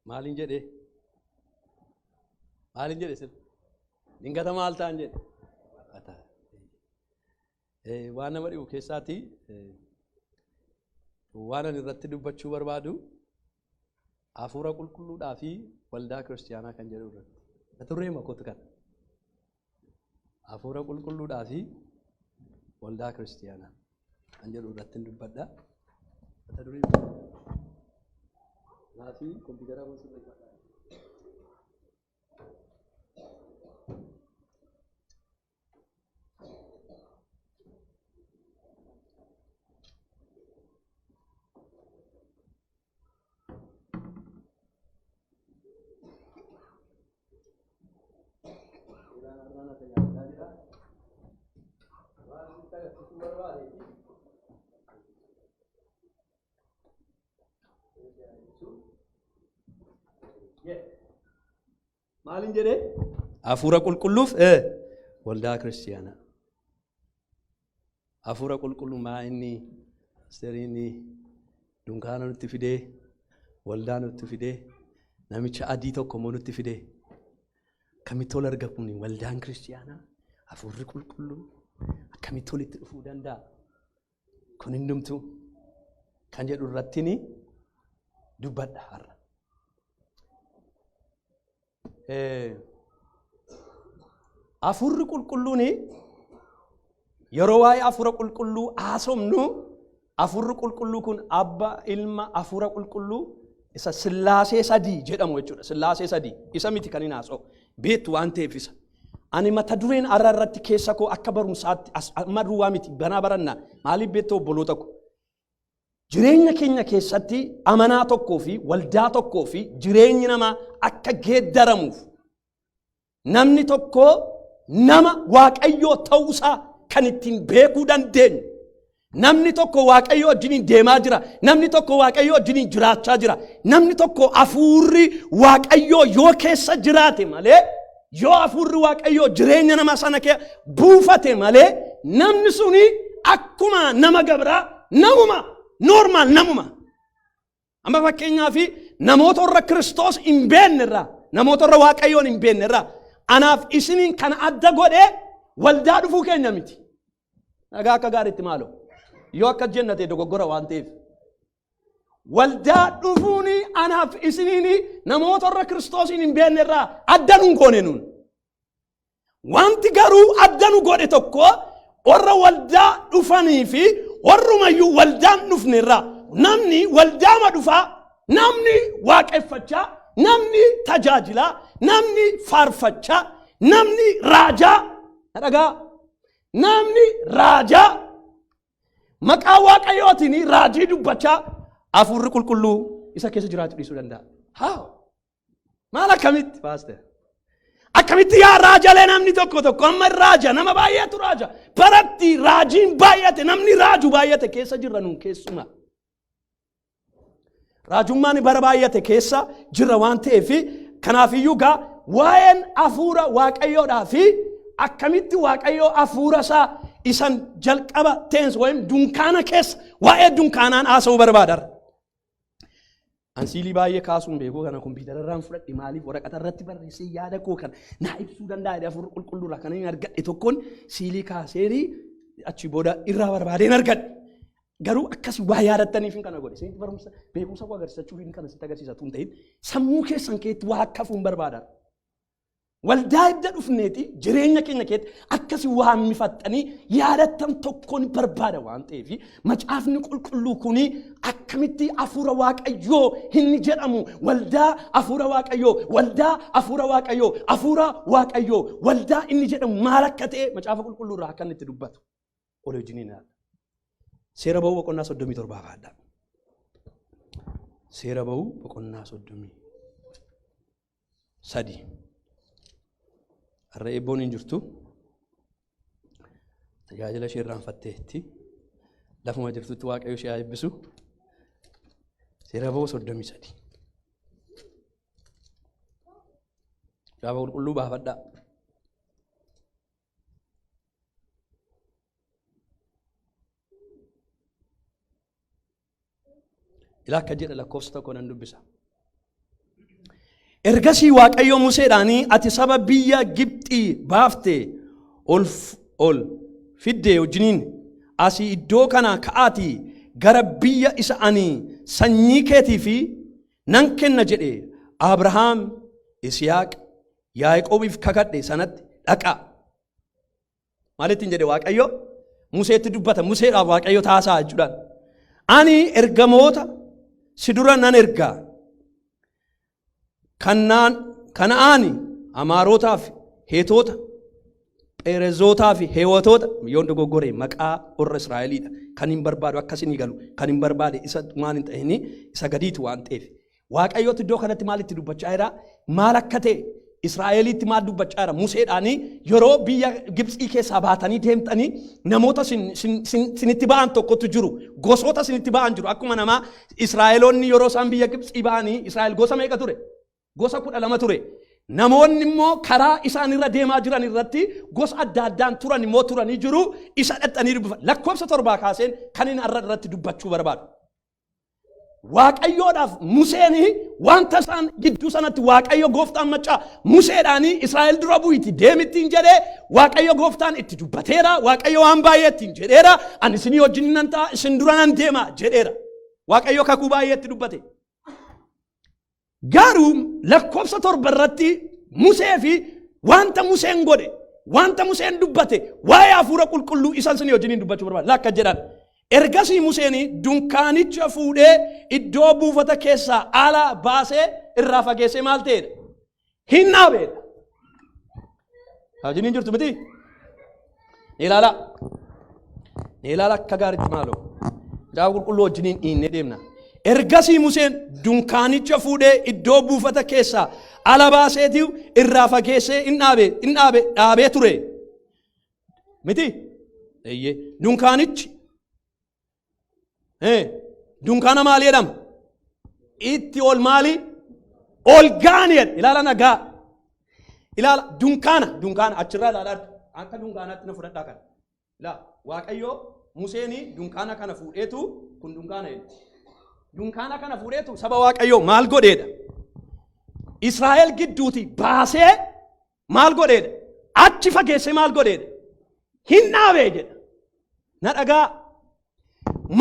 Maaliin jedhee? Maaliin jedhe sirri? Dingata maal ta'an jedhe? Waan nama dhibu keessaati waan ani irratti dubbachuu barbaadu hafuura qulqulluudhaa fi waldaa kiristiyaanaa kan jedhu irratti. Turree makoota kana. Hafuura qulqulluudhaa fi waldaa kiristiyaanaa kan jedhu irratti dubbadha. Mata duree fi kompiitara sirreeffadha. Maaliin jedhee? Hafuura qulqulluuf waldaa kiristiyaanaa. Hafuura qulqulluu maa inni pasteriin dunkaana nutti fidee waldaa nutti fidee namicha adii tokko immoo nutti fidee akkamitti ol arga kun waldaan kiristiyaanaa hafuurri qulqulluu akkamitti olitti dhufuu danda'a? Kun hundumtuu kan jedhu irratti dubbadha har'a. Hafuurri qulqulluun yeroo waa'ee hafuura qulqulluu haasofnu hafuurri qulqulluu kun abba ilma hafuura qulqulluu isa sillaasee sadii jedhamu jechuudha. Sillaasee sadii isa miti kan hin haasa'u beektu waan ta'eef isa. Ani mata dureen har'a irratti keessa koo akka barumsaatti amma duwwaa miti banaa baranna maaliif beektu obboloota ko. Jireenya keenya keessatti amanaa tokkoo fi waldaa tokkoo fi jireenyi namaa akka geeddaramuuf namni tokko nama Waaqayyoo ta'uusaa kan ittiin beekuu dandeenyu. Namni tokko Waaqayyoo wajjiniin deemaa jira. Namni tokko Waaqayyoo wajjiniin jiraachaa jira. Namni tokko hafuurri Waaqayyoo yoo keessa jiraate malee yoo hafuurri Waaqayyoo jireenya nama sana keessa buufate malee namni suni akkuma nama gabraa namuma normaal namuma. Amma fakkeenyaaf namoota warra Kiristoos hin beekne irraa namoota warra Waaqayyoon hin beekne irraa anaaf isiniin kan adda godhee waldaa dhufuu keenya miti. Dhagaa akka gaariitti maaloo yoo akka jenna ta'e dogoggora waan ta'eef. Waldaa dhufuun anaaf isiniin namoota warra Kiristoosiin hin beekne irraa adda nun goone nuun. Wanti garuu adda nu godhe tokko warra waldaa dhufanii fi warrumayyuu waldaan dhufne irraa namni waldaama dhufaa, namni waaqeffachaa, namni tajaajilaa, namni faarfachaa, namni raajaa, dhagaa, namni raajaa maqaa Waaqayyootiin raajii dubbachaa hafuurri qulqulluu isa keessa jiraachuu dhiisuu danda'a. Haa maal akkamitti paaster? Akkamitti yaa raajalee namni tokko tokko amma raaja nama baay'eetu raaja baratti raajiin baay'ate namni raaju baay'ate keessa jirra nuun keessumaa. Raajummaan bara baay'ate keessa jirra waan ta'eef kanaafiyyuu gaa waa'een hafuura Waaqayyoodhaa fi akkamitti Waaqayyoo hafuura isaa isan jalqaba teensu wayim dunkaana keessa waa'ee dunkaanaan haasa'uu barbaadara. Ansiilii baay'ee kaasuun beekuu kana kompiitara irraan fudhadhe maaliif waraqata irratti barreessee yaada koo kana naa ibsuu danda'a jedhee hafuurri qulqulluu irraa kan inni argadhe tokkoon siilii kaaseeni achi booda irraa barbaadeen argadhe. Garuu akkas waa yaadattaniif hin kana godhe. Isinitti barumsa beekumsa koo agarsiisachuuf hin kana sitti agarsiisa tun ta'in sammuu keessan keetti waa akka hafuun barbaada. Waldaa edda dhufneeti jireenya keenya keetti akkasi waa mifattanii yaadattan tokkoon barbaada waan ta'eef macaafni qulqulluu kuni akkamitti hafuura Waaqayyoo inni jedhamu waldaa hafuura Waaqayyoo waldaa hafuura Waaqayyoo hafuura Waaqayyoo waldaa inni jedhamu maal akka ta'e macaafa qulqulluu irraa akka inni itti dubbatu. Olii wajjin ilaalla. Seera ba'uu boqonnaa 37 faadha. Seera ba'uu boqonnaa 33. Har'a eebboon hin jirtu. Tajaajila ishee irraanfatteetti. Lafuma jirtutti Waaqayyo ishee haa eebbisu. Seera ba'uu 33. Kitaaba qulqulluu baafadhaa. Ilaa akka jedha lakkoofsa tokko nan dubbisa. Ergasii Waaqayyo Museedhaanii, "Ati saba biyya Gibxii baafte ol fidde wajjiniin asii iddoo kana ka'aatii gara biyya isa ani sanyii keetii fi nan kenna jedhe Abrahaam, Isiyaaq, Yaaqoobiif kakadhe sanatti dhaqaa." Maalittiin jedhe Waaqayyo? Museetti dubbata. Museedhaaf Waaqayyo taasaa jechuudhaan. "Ani ergamoota si dura nan ergaa. Kannaan Kana'aani, Amaarootaa fi Heetoota, Pherezootaa fi Heewatoota," yoon dogoggore maqaa warra Israa'eliidha. Kan hin barbaadu akkasinii galu. Kan hin barbaade isa waan hin ta'ini isa gadiitu waan ta'eef. Waaqayyootu iddoo kanatti maal itti dubbachaa jira? Maal akka ta'e Israa'eliitti maal dubbachaa jira? Museedhaanii yeroo biyya Gibxii keessaa baatanii deemtanii namoota sinitti ba'an tokkotu jiru. Gosoota sinitti ba'an jiru. Akkuma namaa Israa'eloonni yeroo isaan biyya Gibxii ba'anii, Israa'el gosa meeqa ture? Gosa 12 ture. Namoonni immoo karaa isaan irra deemaa jiran irratti gosa adda addaan turan immoo turanii jiru. Isa dhaqxanii dubbifan. Lakkoofsa 7 kaaseen kan inni har'a irratti dubbachuu barbaadu. Waaqayyoodhaaf Museen wanta isaan gidduu sanatti Waaqayyo gooftaan maccaa Museedhaanii Israa'el dura bu'iti deemittiin jedhee Waaqayyo gooftaan itti dubbateera. Waaqayyo waan baay'ee ittiin jedheera. "Ani isinii wajjin nan ta'a, isin dura nan deema" jedheera. Waaqayyo kakuu baay'ee itti dubbate. Garuu lakkoofsa 7 irratti Musee fi wanta Museen godhe, wanta Museen dubbate, waa'ee hafuura qulqulluu isan isinii wajjiniin dubbachuu barbaada. Lakka jedhan. "Ergasii Museen dunkaanicha fuudhee iddoo buufata keessaa ala baasee irraa fageessee" maal ta'edha? "Hin dhaabeedha." Wajjiniin jirtu miti? Ni ilaala. Ni ilaala akka gaariitti maaloo. Macaafa qulqulluu wajjiniin dhiinnee deemna. "Ergasii Museen dunkaanicha fuudhee iddoo buufata keessaa ala baaseetiif irraa fageessee hin dhaabe dhaabee ture. Miti? Eeyyee. Dunkaanichi dunkaana maali jedhama? Itti ol maali? Ol gaani jedha. Ilaala nagaa. Ilaala, dunkaana achirraa ilaalaa akka dunkaanaatti na fudhadhaa kana. Ilaa, Waaqayyo Museenii dunkaana kana fuudheetu, kun dunkaana jedha. Dunkaana kana fuudheetu saba Waaqayyoo maal godheedha? Israa'el gidduuti baasee maal godheedha? Achi fageessee maal godheedha? Hin dhaabee jedha. Na dhagaa.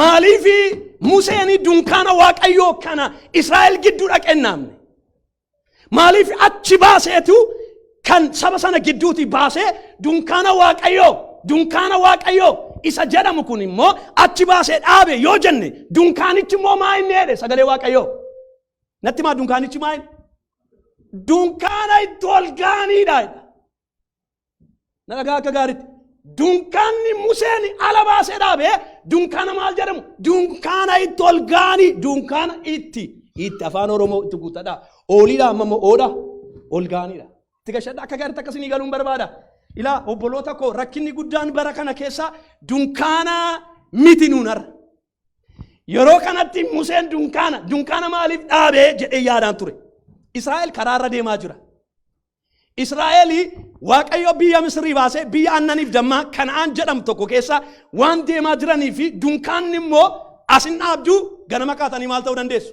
Maaliif Museen dunkaana Waaqayyoo kana Israa'el gidduu dhaqee hin dhaabne? Maaliif achi baaseetu kan saba sana gidduuti baasee dunkaana Waaqayyoo isa jedhamu kun immoo achi baasee dhaabe yoo jenne, dunkaanichi immoo maa inni jedhe sagalee Waaqayyoo? Natti maa, dunkaanichi maa inni? Dunkaana itti ol ga'aniidha. Na dhagaa akka gaariitti. Dunkaanni Museen ala baasee dhaabee dunkaana maal jedhamu? Dunkaana itti ol ga'anii, dunkaana itti afaan Oromoo itti guuttadha. Ooliidha, amma immoo oodha, ol ga'aniidha. Itti gashadha akka gaariitti akkasii galuun barbaada. Ilaa obboloota koo, rakkinni guddaan bara kana keessa dunkaana miti nuun har'a. Yeroo kanatti Museen dunkaana maaliif dhaabee jedhee yaadaan ture. Israa'el karaarra deemaa jira. Israa'el Waaqayyo biyya Misrii baasee biyya aannaniif dammaa Kana'aan jedhamu tokko keessa waan deemaa jiranii fi dunkaanni immoo asin dhaabduu ganama kaatanii maal ta'uu dandeessu?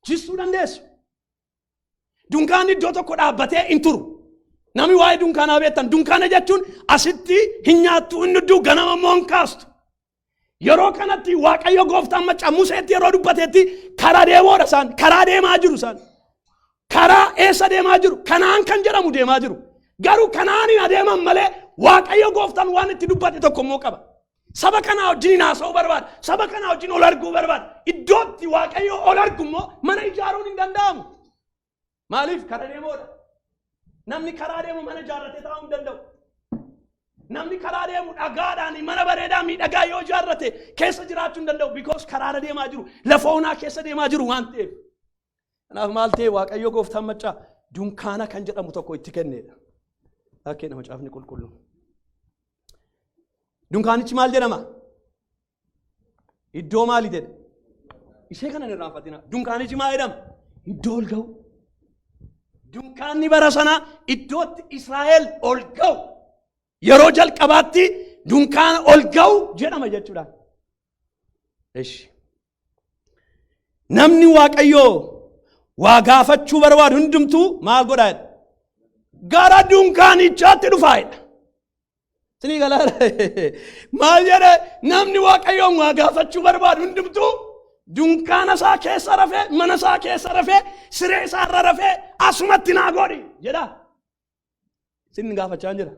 Jissuu dandeessu. Dunkaanni iddoo tokko dhaabbatee hin turu. Namni waa'ee dunkaanaa beektan, dunkaana jechuun asitti hin nyaattu, hin dhugduu, ganama immoo hin kaastu. Yeroo kanatti Waaqayyo gooftaan macaa Museetti yeroo dubbatetti karaa deemoodha isaan, karaa deemaa jiru isaan. Karaa eessa deemaa jiru? Kanaan kan jedhamu deemaa jiru. Garuu Kanaan hin adeeman malee Waaqayyo gooftaan waan itti dubbate tokko immoo qaba. Saba kanaa wajjin haasa'uu barbaada. Saba kanaa wajjin ol arguu barbaada. Iddootti Waaqayyo ol argu immoo mana ijaaruun hin danda'amu. Maaliif? Karaa deemoodha. Namni karaa deemu mana ijaarratee taa'uu hin danda'u. Namni karaa deemu dhagaadhaan mana bareedaa miidhagaa yoo ijaarrate keessa jiraachuu hin danda'u. Because karaarra deemaa jiru. Lafa onaa keessa deemaa jiru waan ta'eef. Kanaaf maal ta'e? Waaqayyo gooftaan maccaa dunkaana kan jedhamu tokko itti kenneedha. Fakkeenya macaafni qulqulluun. Dunkaanichi maal jedhama? Iddoo maali jedha? Ishee kana hin irraanfatina. Dunkaanichi maal jedhama? Iddoo ol ga'u. Dunkaanni bara sana iddootti Israa'el ol ga'u. Yeroo jalqabaatti dunkaana ol ga'u jedhama jechuudha. Eshi. Namni Waaqayyoo Waa gaafachuu barbaadu hundumtuu maal godhaa jedha? Gara dunkaanichaatti dhufaa jedha. Sinii galaa maal jedhe? Namni Waaqayyoon waa gaafachuu barbaadu hundumtuu dunkaana isaa keessa rafee, mana isaa keessa rafee, siree isaa irra rafee, asumatti naa godhi jedha. Sin gaafachaa jira.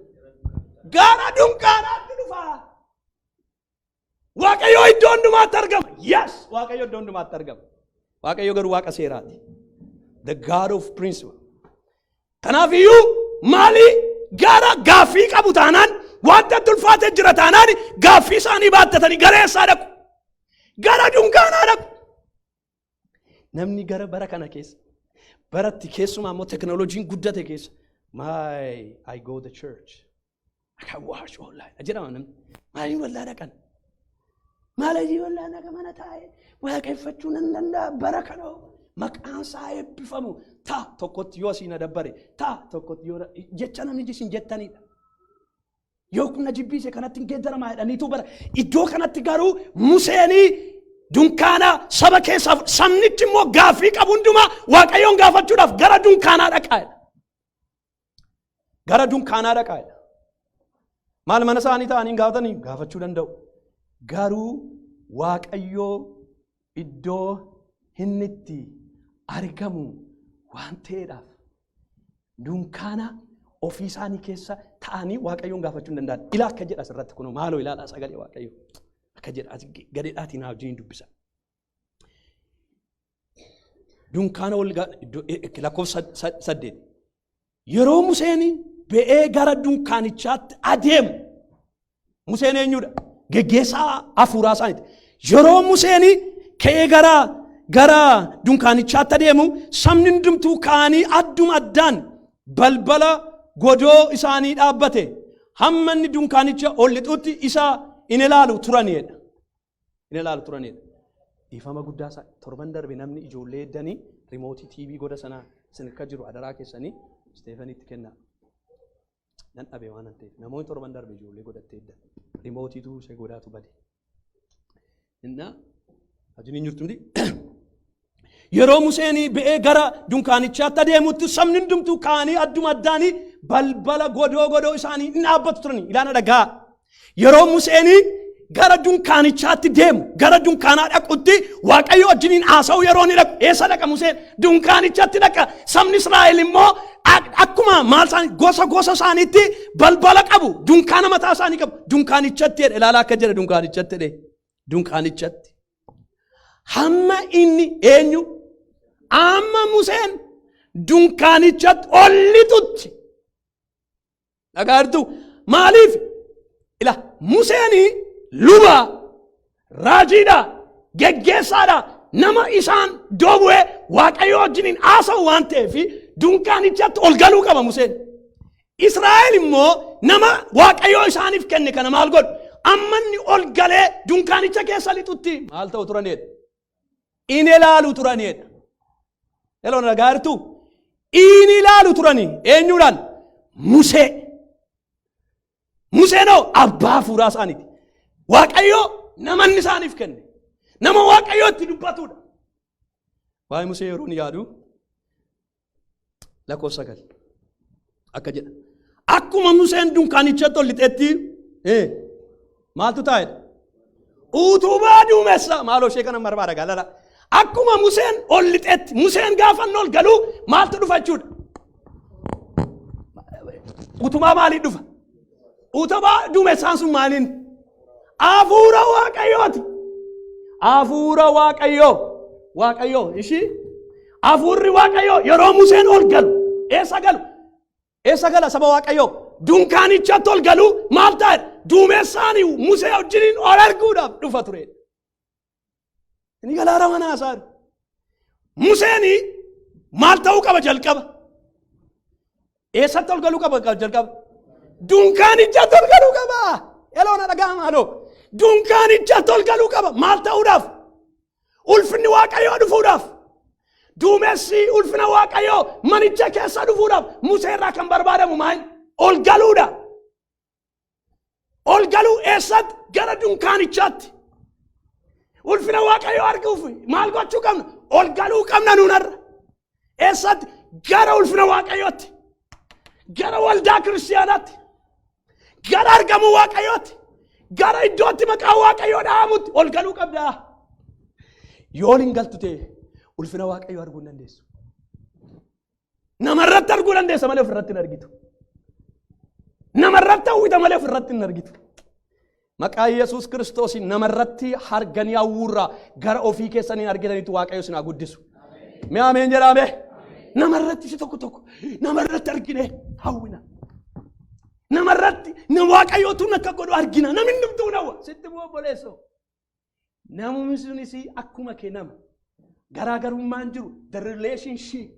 Gara dunkaanaatti dhufaa. Waaqayyo iddoo hundumaatti argama. Yes, Waaqayyo iddoo hundumaatti argama. Waaqayyo garuu Waaqa seeraati. The God of principle. Kanaaf iyyuu maali, gara gaaffii qabu taanaan, wanta itti ulfaatee jira taanaan, gaaffii isaanii baattatanii gara eessaa dhaqu? Gara dunkaanaa dhaqu. Namni gara bara kana keessa, baratti keessumaa immoo teknooloojiin guddate keessa, "My, I go the church. I can watch online" jedhama namni. Maaliin waldaa dhaqan? Maal waldaa dhaqa, mana taa'ee waaqeffachuu nan danda'a bara kana. Maqaan isaa eebbifamu. Taa tokkotti yoo asii na dabbare, taa tokkotti yoo jecha namni isin jettanidha. Yoo kun na jibbiise kanatti hin geeddaramaa jedhaniitu bara. Iddoo kanatti garuu Museenii dunkaana saba keessaa, sabnichi immoo gaaffii qabu hundumaa Waaqayyoon gaafachuudhaaf gara dunkaanaa dhaqaa jedha. Gara dunkaanaa dhaqaa jedha. Maal, mana isaanii ta'anii gaafatanii gaafachuu danda'u. Garuu Waaqayyoo iddoo inni itti argamu waan ta'eedhaaf dunkaana ofii isaanii keessa ta'anii Waaqayyoon gaafachuu hin danda'an. Ilaa akka jedha asirratti kunoo, maaloo ilaalaa sagalee Waaqayyoo. Akka jedha gadeedhaatiin haa wajjin dubbisa. Dunkaana wal lakkoofsa 8. Yeroo Museen ba'ee gara dunkaanichaatti adeemu, Museen eenyudha? Geggeessaa hafuuraa isaaniiti. Yeroo Museen ka'ee gara dunkaanichaatti adeemu, sabni hundumtuu ka'anii adduma addaan balbala godoo isaanii dhaabbate. Hamma inni dunkaanicha ol lixutti isa in ilaalu turanidha. In ilaalu turanidha. Dhiifama guddaa isaa, torban darbe namni ijoollee eddanii remote TV goda sanaa isin akka jiru adaraa keessanii Isteefanitti kennaa. Nan dhabe waan ta'eef, namoonni torban darbe ijoollee godhattee eddan remote ishee godaatu bade. Innaa hojiin hin jirtu miti. Yeroo Museen ba'ee gara dunkaanichaatti adeemutti, sabni hundumtuu ka'anii adduma addaanii balbala godoo godoo isaanii in dhaabbatu turani. Ilaana, dhagaa. Yeroo Museen gara dunkaanichaatti deemu, gara dunkaanaa dhaqutti, Waaqayyo wajjiniin haasa'u yeroo inni dhaqu, eessa dhaqa Museen? Dunkaanichatti dhaqa. Sabni Israa'el immoo akkuma maal isaanii gosa gosa isaaniitti balbala qabu, dunkaana mataa isaanii qabu. Dunkaanichatti jedhe. Ilaalaa akka jedhe, dunkaanichatti jedhe. Dunkaanichatti. Hamma inni eenyu? Amma Museen dunkaanichatti ol lixutti. Dhagaa jirtu? Maaliif? Ila, Museen luba, raajiidha, geggeessaadha, nama isaan doobu'ee Waaqayyo wajjiniin haasa'u waan ta'eef dunkaanichatti ol galuu qaba Museen. Israa'el immoo nama Waaqayyo isaaniif kenne kana maal godhu? Amma inni ol galee dunkaanicha keessa lixutti maal ta'u turanidha? In ilaalu turanidha. Eloo, dhagaa jirtu? In ilaalu turani. Eenyuudhaan? Musee. Museenoo abbaa hafuuraa isaaniiti. Waaqayyo nama inni isaaniif kenne. Nama Waaqayyo itti dubbatudha. Waa'ee Musee yeroo inni yaadu, lakkoofsa 9 akka jedha. Akkuma Museen dunkaanichatti ol lixetti maaltu taa'edha? Utubaa duumessa. Maaloo, ishee kana barbaada galala. Akkuma Museen ol lixetti, Museen gaafa inni ol galuu maaltu dhufa jechuudha? Utubaa maalii dhufa? Utubaa duumessaan sun maaliin? Hafuura Waaqayyooti. Hafuura Waaqayyoo. Waaqayyoo ishii, hafuurri Waaqayyoo yeroo Museen ol galu, eessa galu? Eessa gala saba Waaqayyoo? Dunkaanichatti ol galu maal ta'e? Duumessaan Musee wajjiniin ol arguudhaaf dhufa ture. Inni galaara manaa isaa. Museen maal ta'uu qaba jalqaba? Eessatti ol galuu qaba jalqaba? Dunkaanichatti ol galuu qaba. Eloo, na dhagaa maaloo. Dunkaanichatti ol galuu qaba. Maal ta'uudhaaf? Ulfinni Waaqayyoo dhufuudhaaf. Duumessi ulfina Waaqayyoo manicha keessa dhufuudhaaf Musee irraa kan barbaadamu maal? Ol galuudha. Ol galuu eessatti? Gara dunkaanichaatti. Ulfina Waaqayyoo arguuf maal gochuu qabna? Ol galuu qabna nuunarra. Eessatti? Gara ulfina Waaqayyootti. Gara waldaa kiristiyaanaatti. Gara argamuu Waaqayyootti. Gara iddootti maqaa Waaqayyoo dha'amutti ol galuu qabda. Yoo ol hin galtu ta'e ulfina Waaqayyoo arguu hin dandeessu. Namarratti arguu dandeessa malee ofirratti hin argitu. Namarratti hawwita malee ofirratti hin argitu. Maqaa Yesuus Kiristoosiin namarratti harganii hawwuurraa gara ofii keessanii argitanitti Waaqayyo isin haa guddisu. Mee ameen jedhaa mee. Namarratti si tokko tokko namarratti argine hawwina. Namarratti na Waaqayyootu akka godhu argina. Namni hundumtuu hawwa. Sitti bu'u obboleessoo. Namni sunis akkuma kee nama. Garaagarummaan jiru the relationship.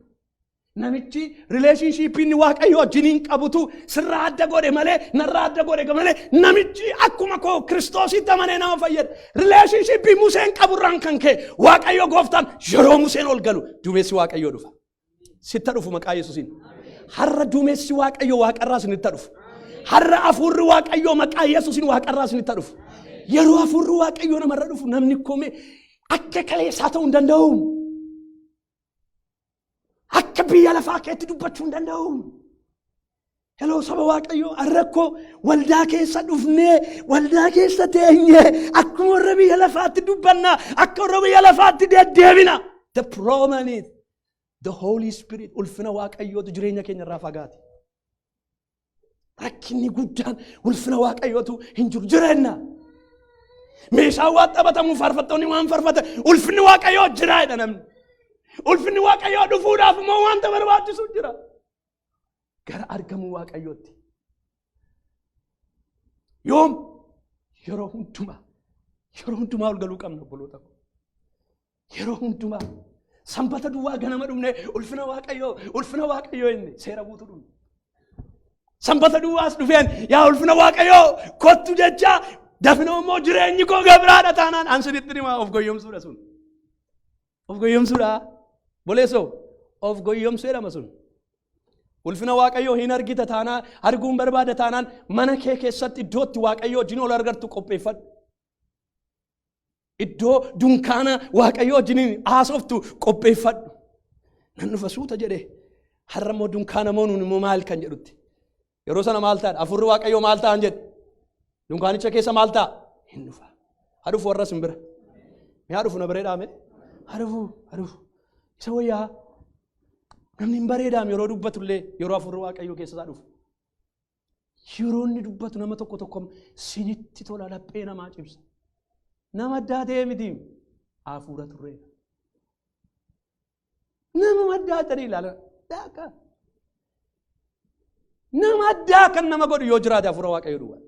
Namichi relationship inni Waaqayyo wajjiniin qabutu sirraa adda godhe malee, narraa adda godhe malee, namichi akkuma koo Kiristoositti amanee nama fayyada. Relationship Museen qaburraan kan ka'e Waaqayyo gooftaan yeroo Museen ol galu duumessi Waaqayyoo dhufa. Sitta dhufu maqaa Yesuusiin. Har'a duumessi Waaqayyo waaqarraa isinitti dhufu. Har'a hafuurri Waaqayyoo maqaa Yesuusiin waaqarraa isinitti dhufu. Yeroo hafuurri Waaqayyoo namarra dhufu namni komee akka kaleessaa ta'uu hin danda'u. Akka biyya lafaa keetti dubbachuu hin danda'u. Hello saba Waaqayyoo, har'a koo waldaa keessa dhufnee waldaa keessa teenyee akkuma warra biyya lafaatti dubbanna, akka warra biyya lafaatti deddeebina. The problem is the Holy Spirit, ulfina Waaqayyootu jireenya keenya irraa fagaate. Rakkinni guddaan ulfina Waaqayyootu hin jiru jireenya. Meeshaan waan taphatamu, faarfattoonni waan faarfatan, ulfinni Waaqayyoo jira jedha namni. Ulfinni Waaqayyoo dhufuudhaaf immoo wanta barbaachisu jira. Gara argamuu Waaqayyootti. Yoom? Yeroo hundumaa. Yeroo hundumaa ol galuu qabna, obboloota koo. Yeroo hundumaa. Sanbata duwwaa ganama dhumne ulfina Waaqayyoo, ulfina Waaqayyoo inni seera guutuu dhumne. Sanbata duwwaas dhufeen yaa ulfina Waaqayyoo kottu jecha dafnoo immoo jireenyi koo gabraadha taanaan an sinitti himaa, of goyyomsuudha sun. Of goyyomsuudha. Boleessoo, of goyyomsuu jedhama sun. Ulfina Waaqayyoo hin argita taanaan, arguun barbaada taanaan, mana kee keessatti iddootti Waaqayyoo wajjin ol argattu qopheeffadhu. Iddoo dunkaana Waaqayyoo wajjin haasoftu qopheeffadhu. Nan dhufa suuta jedhee har'a immoo dunkaana moo nuun immoo maal kan jedhutti. Yeroo sana maal ta'a? Hafuurri Waaqayyoo maal ta'an jedhe? Dunkaanicha keessa maal ta'a? Hin dhufa. Haa dhufu warra sin bira. Mee haa dhufu na baree dhaame? Haa dhufu, haa dhufu. Isa wayyaa namni hin bareedaam yeroo dubbatullee, yeroo hafuurri Waaqayyoo keessa isaa dhufu. Yeroo inni dubbatu nama tokko tokko sinitti tola, laphee namaa cimsa. Nama addaa ta'ee miti, hafuura turreedha. Nama addaa ta'ee ilaala. Daaka. Nama addaa kan nama godhu yoo jiraate hafuura Waaqayyoo duwwaa.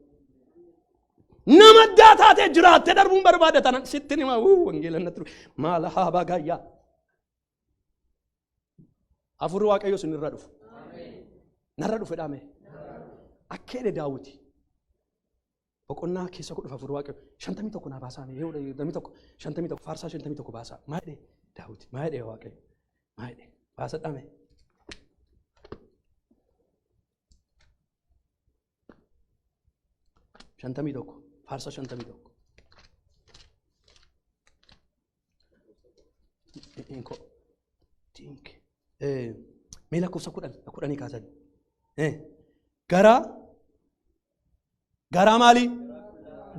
Nama addaa taatee jiraattee darbuun barbaada tanan sitti nima wangeela natti dhufe maala haabaa gaayyaa. Hafuurri Waaqayyoo isin irra dhufu. Narra dhufe dhaame. Akka jedhe Daawiti. Boqonnaa keessa kudha hafuurri Waaqayyoo 51 naa baasaa mee yoo namni tokko 51, faarsaa 51 baasaa. Maa jedhe Daawiti? Maa jedhe Waaqayyo? Maa jedhe? Baasa dhaame. 51, faarsaa 51. Think. Mee lakkoofsa 10 10 kaasan. Garaa garaa maalii?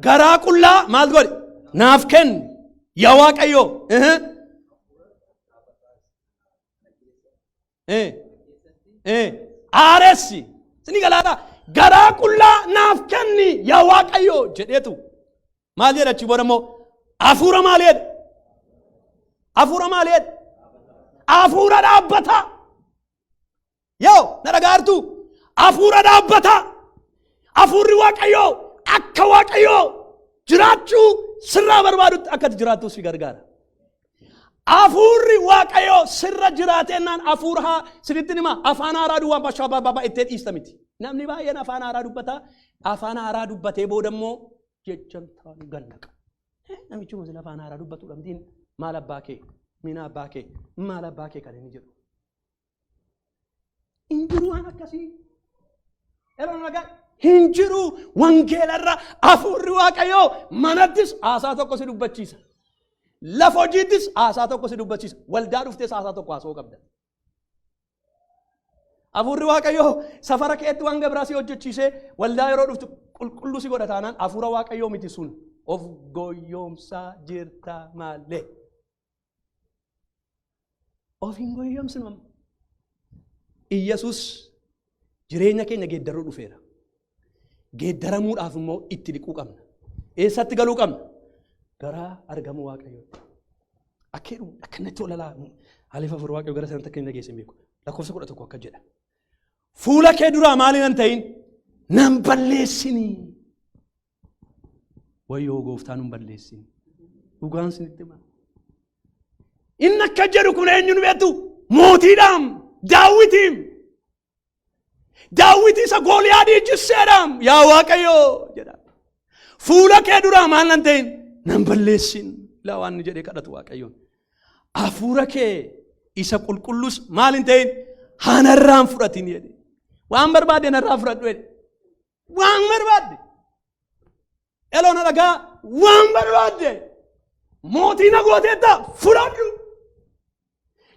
Garaa qullaa maal godhe? Naaf kenni. Yaa Waaqayyo. Aaressi. Sini galaadha. Garaa qullaa naaf kenni yaa Waaqayyo jedheetu. Maal jedha achi booda immoo? Hafuura maal jedha? Hafuura maal jedha? Hafuura dhaabbataa. Yoo na dhagaartu, hafuura dhaabbataa. Hafuurri Waaqayyoo akka Waaqayyoo jiraachuu sirraa barbaadutti akka ati jiraattu si gargaara. Hafuurri Waaqayyoo sirra jiraatennaan hafuura haa sinitti hima, afaan haaraa duwwaa bashaa baabaa ittee dhiista miti. Namni baay'een afaan haaraa dubbata. Afaan haaraa dubbatee booda immoo jechan taanu gannaqa. Namichi kun sila afaan haaraa dubbatudha mitiin, maal abbaa kee, mina abbaa kee, maal abbaa kee kan inni jedhu. Hin jiru waan akkasii. Yeroo nagaa hin jiru wangeelarra hafuurri Waaqayyoo manattis haasaa tokko si dubbachiisa. Lafa hojiittis haasaa tokko si dubbachiisa. Waldaa dhuftees haasaa tokko haasa'uu qabda. Hafuurri Waaqayyoo safara keetti waan gabiraa si hojjechiisee waldaa yeroo dhuftu qulqulluu si godha taanaan hafuura Waaqayyoo miti sun, of goyyoomsaa jirta malee. Of hin goyyoomsinu amma. Iyyasuus jireenya keenya geeddaruu dhufeera. Geeddaramuudhaaf immoo itti dhiquu qabna. Eessatti galuu qabna? Gara argamuu Waaqayyootti. Akka jedhu akkanatti olalaa haalif hafuura Waaqayyoo gara sanatti akka inni geesse hin beeku. Lakkoofsa 11 akka jedha. Fuula kee duraa maaliin hin ta'in? Nan balleessinii. Wayyoo gooftaa, nun balleessin. Dhugaan sinitti hima. Inni akka jedhu kun eenyuun beektu? Mootiidhaam, Daawitiim. Daawit isa Gooliyaadii jisseedhaam, yaa Waaqayyoo jedha. Fuula kee duraa maal nan ta'in? Nan balleessin. Laa waan inni jedhee kadhatu Waaqayyoon. Hafuura kee isa qulqullus maal hin ta'in? Hanarraan fudhatin jedhe. Waan barbaade narraa fudhadhu jedhe. Waan barbaadde. Eloo na dhagaa, waan barbaadde. Mootii na gooteetta, fudhadhu.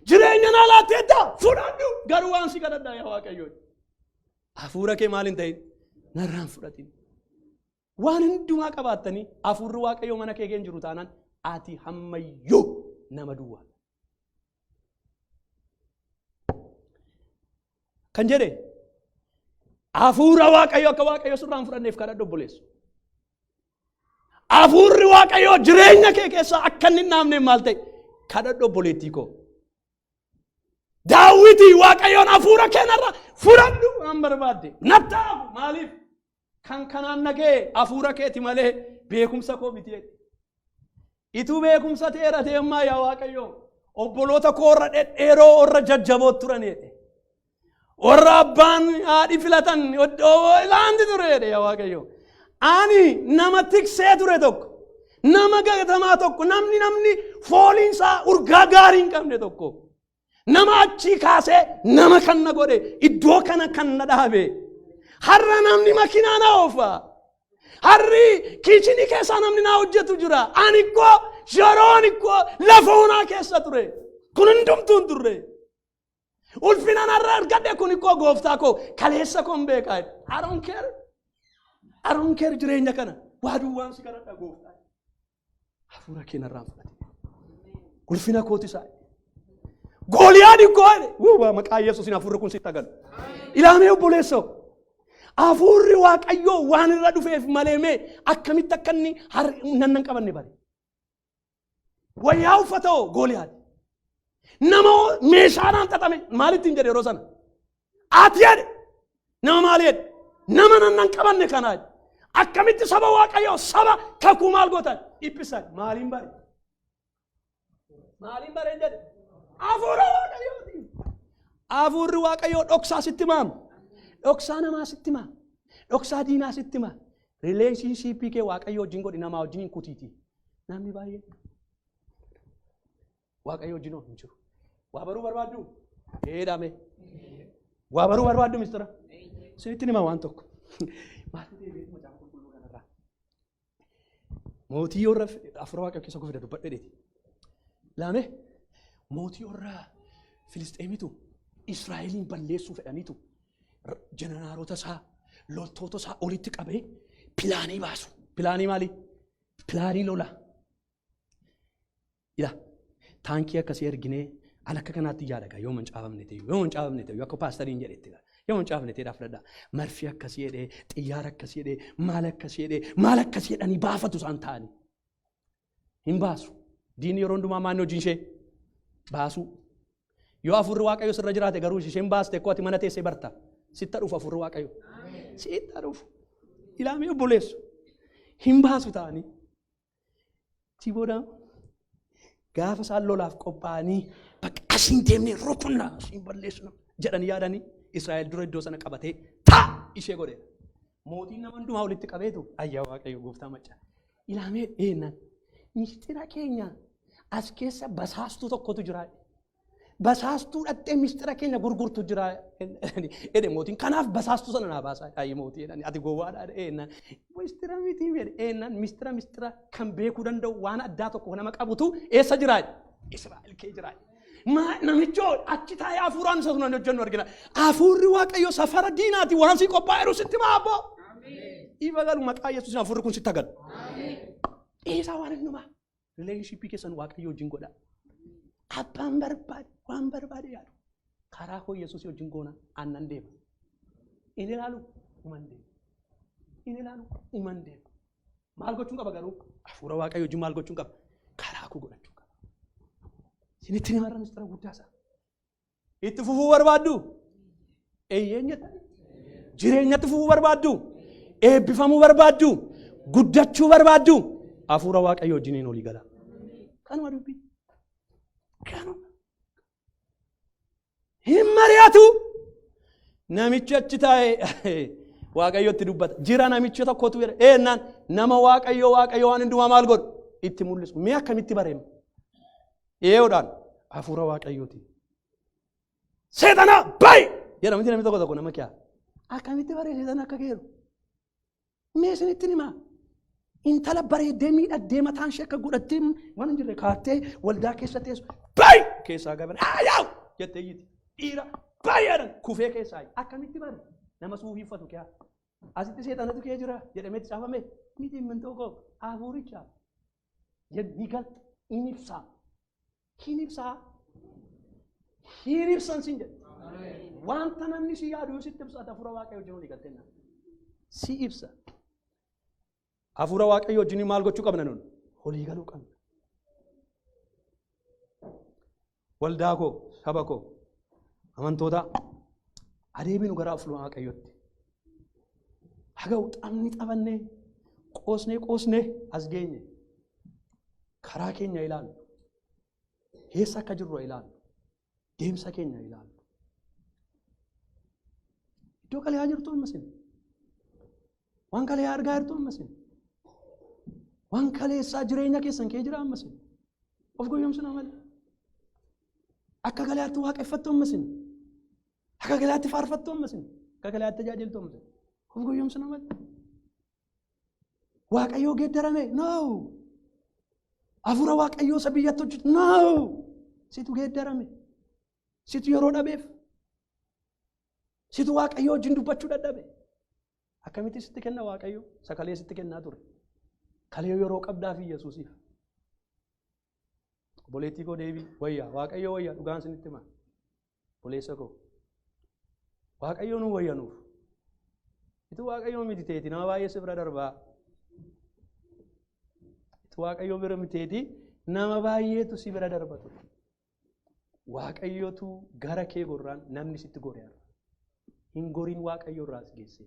Jireenya naa laatteetta, fudhadhu. Garuu waan si kadhadhaa, yaa Waaqayyo. Hafuura kee maal hin ta'in? Narraan fudhatin. Waan hundumaa qabaattanii hafuurri Waaqayyoo mana kee jiru taanaan ati hammayyuu nama duwwaa. Kan jedhe hafuura Waaqayyoo akka Waaqayyo sirraa hin fudhanneef kadhadhu, obboleessu. Hafuurri Waaqayyoo jireenya kee keessaa akka inni hin dhaabneef maal ta'e kadhadhu, obboleettii koo. Daawwitii Waaqayyoon hafuura keenarra fudhadhu, waan barbaadde nattaafu, maaliif kan kanaan nagee hafuura keeti malee beekumsa koo miti jedhe. Ituu beekumsa ta'eera ta'e ammaa, yaa Waaqayyo, obboloota koo warra dhedheeroo, warra jajjaboo turan jedhe. Warra abbaan haadhi filatan iddoo isaanti ture jedhe, yaa Waaqayyo. Ani nama tiksee ture tokko, nama gatamaa tokko, namni fooliinsaa urgaa gaarii hin qabne tokko. Nama achii kaasee nama kan na godhe, iddoo kana kan na dhaabe. Har'a namni makiinaa na oofa. Harri kitchen keessaa namni naa hojjetu jira. Ani koo yeroon koo lafa onaa keessa ture. Kun hundumtuu hin turre. Ulfina narra argadhe kun koo gooftaa koo kaleessa koo hin beekaa. I don't care. I don't care jireenya kana. Waa duwwaan si kadhadha, gooftaa. Hafuura kee narraan fudhate. Ulfina kooti isaa. Gooliyaad koo jedhe. Wuu, maqaa Yesuusiin hafuurri kun sitti agalu. Ilaamee obboleessoo. Hafuurri Waaqayyoo waan irra dhufeef malee mee akkamitti akka inni nan qabanne bare. Wayyaa uffata hoo Gooliyaad. Nama meeshaadhaan xaxame maalitti hin jedhe yeroo sana? Ati jedhe, nama maali jedhe? Nama nan qabanne kanaa jedhe. Akkamitti saba Waaqayyoo, saba kakuu maal gootan? Dhiphisan. Maaliin bare? Maaliin bare jedhe? Hafuura Waaqayyooti. Hafuurri Waaqayyoo dhoksaa sitti maam. Dhoksaa namaa sitti maam. Dhoksaa diinaa sitti maam. Relationship kee Waaqayyoo wajjin godhi, namaa wajjin hin kutiiti. Namni baay'een Waaqayyo wajjin hin jiru. Waa baruu barbaaddu? Eedhame. Waa baruu barbaaddu mistira? Isinitti hima waan tokko. Maaltu deebi'ee macaafa qulqulluu kanarraa? Mootii warra hafuura Waaqayyo keessa koo fida dubbadhe dheeti. Laame mootii warra Filisxeemitu Israa'eliin balleessuu fedhaniitu jeneraalota isaa, loltoota isaa olitti qabee plan baasu. Plan maali? Plan lolaa. Ila taankii akkasii erginee an akka kanaatti yaadaga, yoo mancaafamne ta'e, yoo mancaafamne ta'e, akka paastariin jedhetti, yoo mancaafamne ta'e fudhadha. Marfii akkasii jedhee, xiyyaara akkasii jedhee, maal akkasii jedhee, maal akkasii jedhanii baafatu isaan ta'anii. Hin baasu. Diinni yeroo hundumaa maanni hojiin ishee baasuu. Yoo hafuurri Waaqayyo sirra jiraate garuu isheen baaste akkoo ati mana teessee barta. Sitta dhufu hafuurri Waaqayyo. Sitta dhufu. Ilaamee obboleessu. Hin baasu ta'anii. Achi booda gaafa isaan lolaaf qophaa'anii bakka asiin deemnee rukunna, asiin balleessina jedhanii yaadanii, Israa'el dura iddoo sana qabatee taa ishee godhe. Mootiin nama hundumaa walitti qabeetu, ayyaa Waaqayyo gooftaa macca. Ilaamee eennan mistira keenya as keessa basaastuu tokkotu jira. Basaastuu dhattee mistira keenya gurgurtu jira jedhe mootiin. Kanaaf basaastuu sana naa baasaa. Ayyi mootii jedhani, ati gowwaadha eennan. Mistira miti jedhe eennan, mistira kan beekuu danda'u waan addaa tokko nama qabutu eessa jira? Israa'el kee jira. Namichoo achi taa'ee hafuuraan isa sun hojjennu argina. Hafuurri Waaqayyo safara diinaati waan si qophaa'eeru sitti maa abboo. Ifa galu maqaa Yesuusin hafuurri kun sitti galu. Dhiisaa waan hundumaa. Relationship keessan Waaqayyo wajjin godha. Abbaan barbaade waan barbaade yaadu. Karaa koo Yesuus wajjin goona aannan deema. Inni ilaalu uman deema. Inni ilaalu uman deema. Maal gochuun qaba garuu? Hafuura Waaqayyo wajjin maal gochuun qaba? Karaa koo godhachuu qaba. Isinitti namarra mistira guddaa isaa. Itti fufuu barbaaddu? Eeyyeen jetta. Jireenyatti fufuu barbaaddu? Eebbifamuu barbaaddu? Guddachuu barbaaddu? Hafuura Waaqayyo wajjiniin olii gala. Kanuma dubbii. Kanuma. Hin mari'atu. Namichi achi taa'ee Waaqayyotti dubbata. Jira namichi tokkotu jedha. Eennaan nama Waaqayyo Waaqayyo waan hundumaa maal godhu? Itti mul'isu. Mee akkamitti bareema? Eeyoodhaan hafuura Waaqayyooti. Seexanaa bayi! Jedhamti namni tokko tokko nama kiyaa. Akkamitti baree seexana akka keeru? Mee isinitti himaa. Intala bareeddee miidhagdee mataan ishee akka godhattee waan hin jirre kaattee waldaa keessa teessu bayi! Keessaa gaban yaa'u jettee iyyiti. Dhiira baay'eedhaan kufee keessaa akkamitti bare nama suufii uffatu kiyaa. Asitti seexanatu kee jira jedhamee itti caafame miti mintoo koo hafuuricha የሚገልጥ hin ibsaa hin ibsaa hin ibsan sin jedhe. Wanta namni si yaadu yoo sitti ibsate hafuura Waaqayyo wajjin walii galtee si ibsa. Hafuura Waaqayyo wajjin maal gochuu qabna nun? Walii galuu qabna. Waldaa koo, saba koo, amantoota adeeminu gara hafuura Waaqayyootti. Haga taphni taphannee qoosnee qoosnee as geenye karaa keenya ilaallu. Eessa akka jirru ilaallu. Deemsa keenya ilaallu. Iddoo kaleeyaa jirtu ammasin. Waan kaleeyaa argaa jirtu ammasin. Waan kaleessaa jireenya keessan kee jira ammasin. Of goyyomsina malee. Akka kaleeyaatti waaqeffattu ammasin. Akka kaleeyaatti faarfattu ammasin. Akka kaleeyaatti tajaajiltu ammasin. Of goyyomsina malee. Waaqayyoo geeddarame? No. Hafuura Waaqayyoo isa biyyatti hojjetu? No. Situ geeddarame. Situ yeroo dhabeef. Situ Waaqayyoo wajjin dubbachuu dadhabe. Akkamitti sitti kenna Waaqayyo? Sakalee sitti kennaa ture. Kalee yeroo qabdaa fi Yesuusiif. Obboleettii koo deebii wayyaa Waaqayyo wayyaa dhugaan isinitti hima. Obboleessa koo. Waaqayyo nu wayya nuuf. Itu Waaqayyo miti teeti nama baay'ee si bira darbaa. Itu Waaqayyo bira miteeti nama baay'eetu si bira darba ture. Waaqayyotu gara kee gorraan namni sitti gore har'a. Hin goriin Waaqayyo irraa as geesse.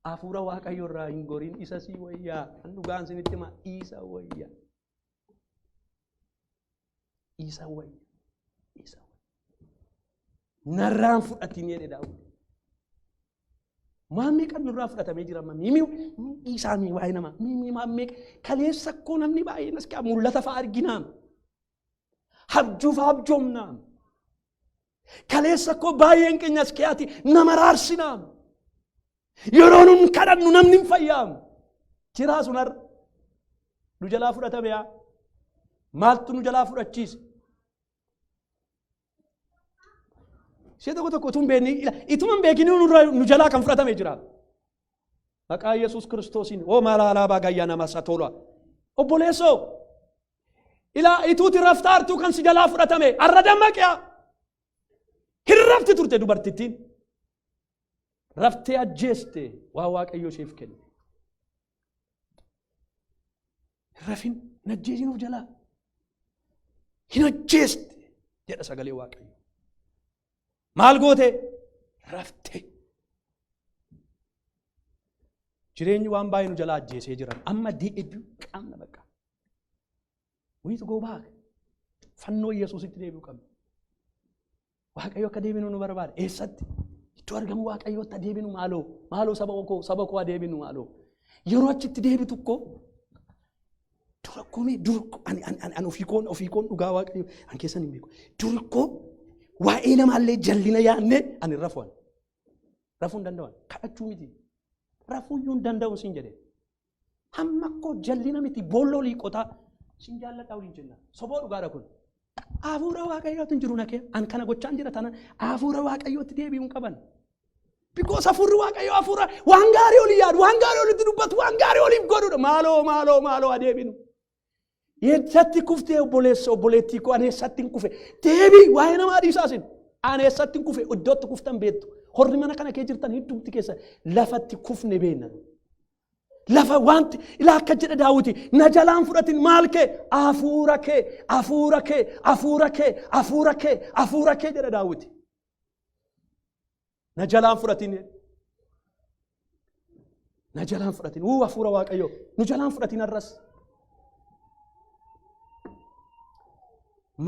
Hafuura Waaqayyo irraa hin goriin isa sii wayyaa. Kan dhugaan isinitti hima isa wayya. Isa wayya. Isa wayya. Narraan fudhatiin jedhe Daawit. Waan meeqa nurraa fudhatamee jira amma miimii dhiisaa mii waa'ee namaa miimii waan meeqa kaleessa koo namni baay'een as kaa mul'ata fa'a arginaam. Habjuu fa'a abjoomnaam. Kaleessa koo baay'een keenya as keeyaati nama raarsinaam. Yeroo nun kadhannu namni hin fayyaam. Jiraa sun har'a. Nu jalaa fudhatame yaa. Maaltu nu jalaa fudhachiise? Ishee tokko tokko utuu hin beekne ituma hin beekin nu jalaa kan fudhatame jira. Maqaa Yesuus Kiristoosiin oo maala alaabaa gayyaa nama isa tola. Obboleessoo ilaa ituuti raftaartuu kan si jalaa fudhatame arra dammaqee hin rafti turte dubartittiin. Raftee ajjeeste waa Waaqayyo isheef kenne. Hin rafin hin ajjeesin of jalaa. Hin ajjeeste jedha sagalee Waaqayyo. Maal goote? Rafte. Jireenyi waan baay'ee nu jalaa ajjeesee jiran. Amma deebi'uu qabna bakka. We need to go back. Fannoo Yesuusitti deebi'uu qabna. Waaqayyo akka deebinu nu barbaada. Eessatti? Iddoo argamu Waaqayyootti adeeminu maaloo. Maaloo saba koo saba koo adeeminu maaloo. Yeroo achitti deebitu koo dura koo mee dura koo ani ani ani ofii koon dhugaa Waaqayyo an keessan hin beeku. Dura koo waa'ee namaallee jallina yaadne ani rafu ani. Rafuu hin danda'u. Kadhachuu miti. Rafuu iyyuu hin danda'u siin jedhe. Hamma koo jallina miti boolloo liiqotaa sin jaalladhaa waliin jenna. Soboo dhugaadha kun. Hafuura Waaqayyootu hin jiru na kee. An kana gochaan jira taanaan hafuura Waaqayyootti deebi'uu hin qaban. Because hafuurri Waaqayyoo hafuura waan gaarii olii yaadu, waan gaarii olitti dubbatu, waan gaarii oliif godhudha. Maaloo maaloo maaloo adeeminu. Eessatti kuftee obboleessa obboleettii koo ani eessatti hin kufe? Deebii waa'ee namaa dhiisaa isin. Ani eessatti hin kufe? Iddootti kuftan beektu. Horri mana kana kee jirtan hundumti keessa lafatti kufne beekna. Lafa wanti ilaa akka jedha Daawiti na jalaan fudhatin maal kee hafuura kee hafuura kee hafuura kee hafuura kee hafuura kee jedha Daawiti. Na jalaan fudhatin na jalaan fudhatin uu hafuura Waaqayyoo nu jalaan fudhatin har'as.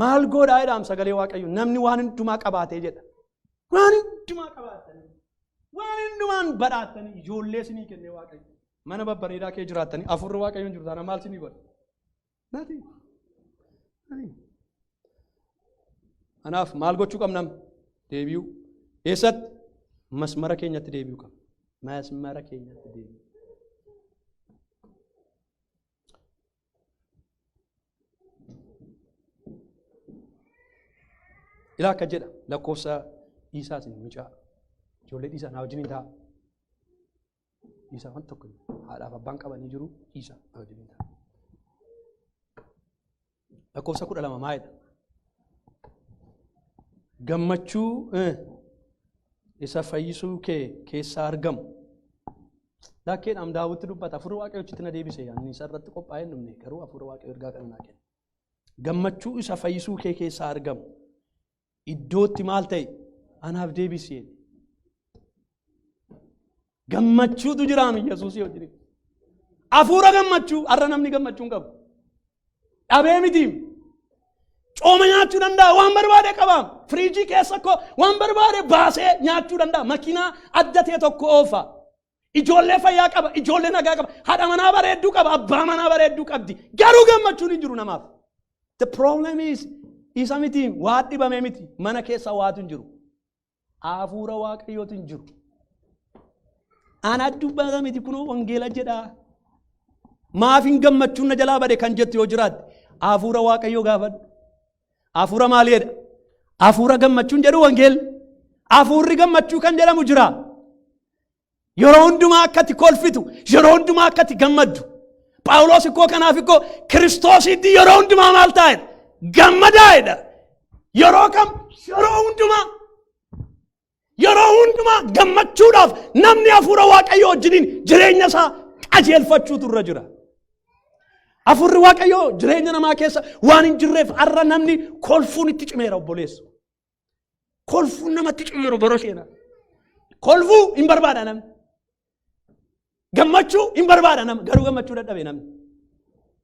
Maal godhaa jedhaam sagalee Waaqayyoo namni waan hundumaa qabaatee jedha. Waan hundumaa qabaatanii waan hundumaan badhaatanii ijoollee isinii kennee Waaqayyo. Mana babbareedaa kee jiraattanii hafuurri Waaqayyo hin jiru taanaan maal isinii godha? Nati. Nati. Kanaaf maal gochuu qabna? Deebi'uu. Eessatti? Masmara keenyatti deebi'uu qabna. Masmara keenyatti deebi'uu. Ilaa akka jedha lakkoofsa dhiisaa isin mucaa ijoollee dhiisaa naa wajjin hin ta'a. Dhiisaa waan tokko haadhaaf abbaan qabanii jiru dhiisaa naa wajjin hin ta'a. Lakkoofsa 12 maalidha? Gammachuu isa fayyisuu kee keessaa argamu. Lakkeedhaam Daawwitti dubbata. Hafuurri Waaqayyoo achitti na deebise. Ani isa irratti qophaa'ee hin dhumne garuu hafuurri Waaqayyoo ergaa kana naa kenne. Gammachuu isa fayyisuu kee keessaa argamu. Iddootti maal ta'e anaaf deebisi jedhe. Gammachuutu jiraam Yesuusii wajjin. Hafuura gammachuu har'a namni gammachuu hin qabu. Dhabee miti. Cooma nyaachuu danda'a waan barbaade qaba. Firiijii keessa koo waan barbaade baasee nyaachuu danda'a. Makiinaa adda ta'e tokko oofa. Ijoollee fayyaa qaba, ijoollee nagaa qaba, haadha manaa bareedduu qaba, abbaa manaa bareedduu qabdi. Garuu gammachuun hin jiru namaaf. The problem is isa miti waa dhibame miti mana keessa waatu hin jiru. Hafuura Waaqayyootu hin jiru. Ana dubbata miti kunoo wangeela jedhaa. Maaf hin gammachuun na jalaa bade kan jettu yoo jiraatte hafuura Waaqayyoo gaafadhu. Hafuura maali jedha? Hafuura gammachuun jedhu wangeelli. Hafuurri gammachuu kan jedhamu jira. Yeroo hundumaa akka ati kolfitu, yeroo hundumaa akka ati gammaddu. Phaawulos ikkoo kanaaf ikkoo Kiristoositti yeroo hundumaa maal taa'edha? Gammadaa jedha. Yeroo kam? Yeroo hundumaa. Yeroo hundumaa gammachuudhaaf namni hafuura Waaqayyoo wajjiniin jireenya isaa qajeelfachuutu irra jira. Hafuurri Waaqayyoo jireenya namaa keessa waan hin jirreef har'a namni kolfuun itti cimeera obboleessa. Kolfuun namatti cimeera bara seenaa. Kolfuu hin barbaada namni. Gammachuu hin barbaada nama garuu gammachuu dadhabe namni.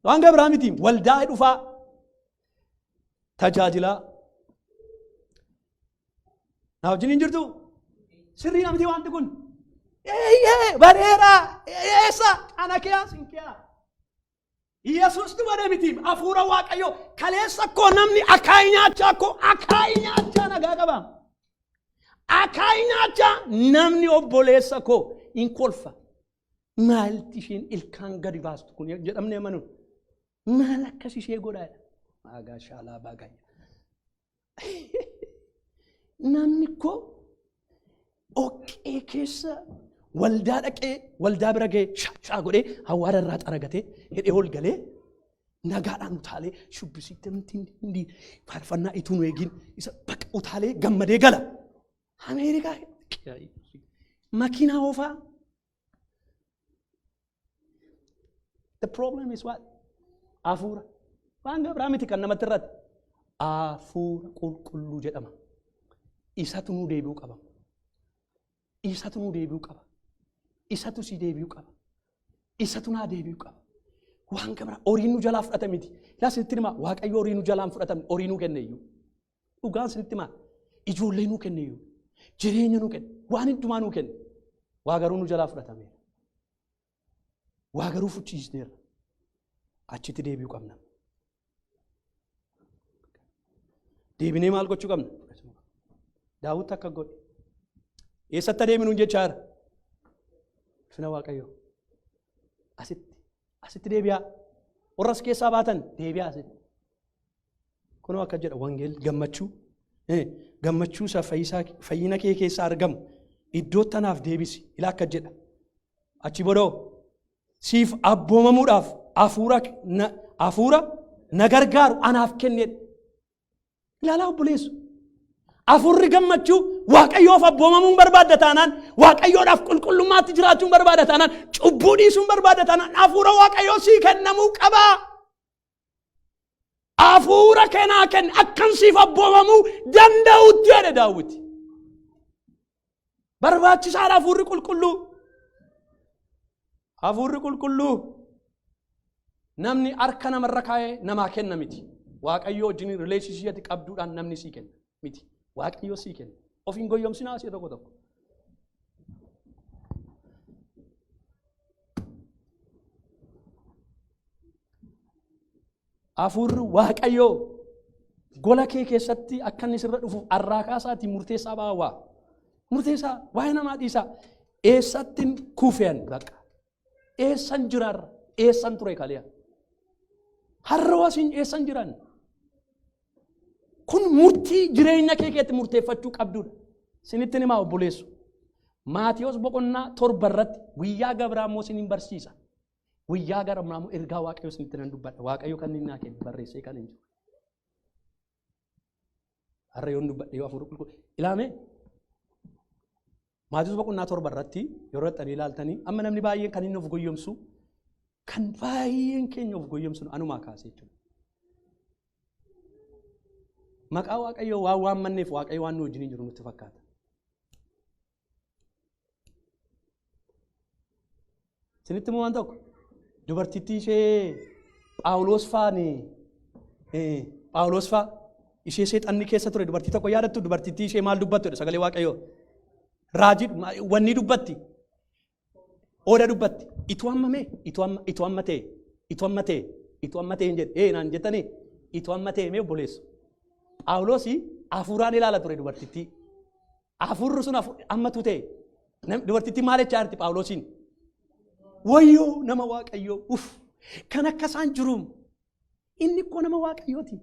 Waan gabraa miti waldaa dhufaa tajaajilaa. Na wajjin hin jirtu? Sirrii namti wanti kun. Eeyyee bareera eessa ana kee sin kee. Yesuustu bade miti hafuura Waaqayyoo kaleessa koo namni akaayii nyaachaa koo akaayii nyaachaa nagaa qaba. Akaayii nyaachaa namni obboleessa koo hin kolfa. Maalti isheen ilkaan gadi baastu kun jedhamne amanuun maal akkas ishee godhaa jedha. Maagaa shaalaa baagayya. Namni koo dhoqqee keessa waldaa dhaqee waldaa bira ga'ee shaa godhee hawaara irraa xaragatee hidhee ol galee nagaadhaan utaalee shubbisiitti hindi faarfannaa ituu nu eegin isa bakka utaalee gammadee gala. Ameerikaa makiinaa oofaa. The problem is what? Hafuura. Waan gabraa miti kan namatti irratti. Hafuura qulqulluu jedhama. Isatu nuu deebi'uu qaba. Isatu nuu deebi'uu qaba. Isatu si deebi'uu qaba. Isatu naa deebi'uu qaba. Waan gabraa horiin nu jalaa fudhata miti. Ilaa isinitti himaa Waaqayyo horii nu jalaa hin fudhatamne horii nuu kenne iyyuu. Dhugaan isinitti himaa ijoollee nuu kenne iyyuu. Jireenya nuu kenne. Waan hundumaa nuu kenne. Waa garuu nu jalaa fudhatameera. Waa garuu fuchiisneerra. Achitti deebi'uu qabna. Deebinee maal gochuu qabna? Daawwit akka godhe. Eessatti adeeminu jechaa jira? Ulfina Waaqayyoo. Asitti. Asitti deebi'aa. Warra as keessaa baatan deebi'aa asitti. Kunoo akka jedha wangeelli gammachuu gammachuu isa fayyina kee keessaa argamu iddoo tanaaf deebisi ilaa akka jedha. Achi bodoo siif abboomamuudhaaf hafuura na gargaaru anaaf kennedha. Ilaalaa obboleessu. Hafuurri gammachuu Waaqayyoof abboomamuun barbaadda taanaan, Waaqayyoodhaaf qulqullummaatti jiraachuun barbaadda taanaan, cubbuu dhiisuun barbaadda taanaan, hafuura Waaqayyoo sii kennamuu qaba. Hafuura kenaa kenne akkan siif abboomamuu danda'utti jedhe Daawwiti. Barbaachisaadha hafuurri qulqulluu. Hafuurri qulqulluu namni harka namarra kaa'ee namaa kenna miti. Waaqayyo wajjin rileeshinshippii ati qabduudhaan namni sii kenna miti. Waaqayyo sii kenna. Of hin goyyomsinaa asii tokko tokko. Hafuurri Waaqayyoo gola kee keessatti akka inni sirra dhufuuf arraa kaasaatii murteessaa ba'aa waa. Murteessaa waa'ee namaa dhiisaa. Eessattin kufeen bakka. Eessan jiraarra? Eessan ture kaliya? Har'a wasiin eessan jiran? Kun murtii jireenya kee keetti murteeffachuu qabdudha. Sinittin himaa obboleessu. Maatiyos boqonnaa 7 irratti guyyaa gabraa immoo sinin barsiisa. Guyyaa gara ammaa ergaa Waaqayyoo isinitti nan dubbadha. Waaqayyo kan inni naa kenne barreessee kan hin jiru. Har'a yoon dubbadhe yoo hafuura qulqulluu ilaame Maatiyus boqonnaa 7 irratti yeroo dhaqxanii ilaaltanii amma namni baay'een kan inni of goyyomsu kan baay'een keenya of goyyomsinu anumaa kaasee jechuudha. Maqaa Waaqayyoo waan waammanneef Waaqayyo waan nu wajjin hin jiru nutti fakkaata. Isinitti immoo waan tokko dubartittii ishee Phaawulos faani Phaawulos faa ishee seexanni keessa ture dubartii tokko yaadattu dubartittii ishee maal dubbattu jedha sagalee Waaqayyoo. Raajii wanni dubbatti ooda dubbatti itu amma mee itu amma itu amma ta'e itu amma ta'e itu amma ta'e hin jedhe ee naan jettanii itu amma ta'e mee obboleessu. Phaawulos hafuuraan ilaala ture dubartittii. Hafuurri sun ammatu ta'e. Dubartittiin maal jechaa jirti Phaawulosiin? Wayyoo nama Waaqayyoo uff kan akka isaan jiruum inni ikkoo nama Waaqayyooti.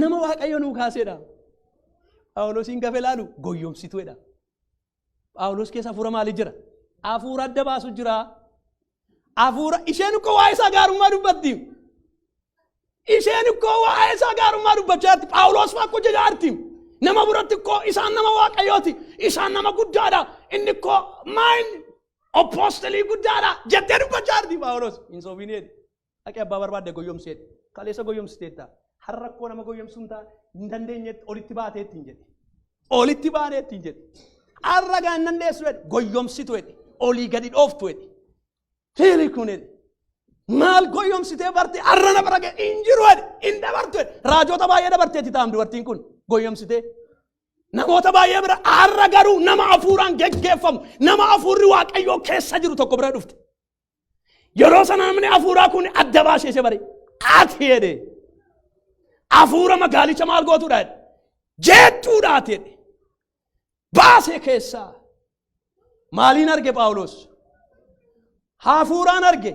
Nama Waaqayyo nuu kaaseedha. Phaawulosiin gafe ilaalu goyyomsituudha. Phaawulos keessa hafuura maalii jira? Hafuura adda baasu jira. Hafuura isheen ikkoo waa'ee isaa gaarummaa dubbatti. Isheen ikkoo waa'ee isaa gaarummaa dubbachaa jirti. Phaawulos fa'aa akkoo jechaa jirti. Nama biratti ikkoo isaan nama Waaqayyooti. Isaan nama guddaadha. Inni ikkoo maayin oppoostelii guddaadha jettee dubbachaa jirti Phaawulos. Hin sobiin jedhe. Dhaqee abbaa barbaadde goyyomseedha. Kaleessa goyyomsiteetta. Har'a akkoo nama goyyomsuu hin dandeenyetti olitti baateetti hin jedhe. Olitti baaneetti hin jedhe. Har'a gaa hin dandeessu jedhe. Goyyomsitu jedhe. Olii gadi dhooftu jedhe. Fiili kun jedhe. Maal goyyomsitee barte har'a na bira ga'e hin jiru jedhe. Hin dabartu jedhe. Raajota baay'ee dabarteetti taa'am dubartiin kun goyyomsitee. Namoota baay'ee bira har'a garuu nama hafuuraan geggeeffamu nama hafuurri Waaqayyoo keessa jiru tokko bira dhufte. Yeroo sana namni hafuuraa kun adda baasee ishee bare. Ati jedhe. Hafuura magaalicha maal gootuudha jedhe. Jeettuudha ati jedhe. Baasee keessaa. Maaliin arge Phaawulos? Hafuuraan arge.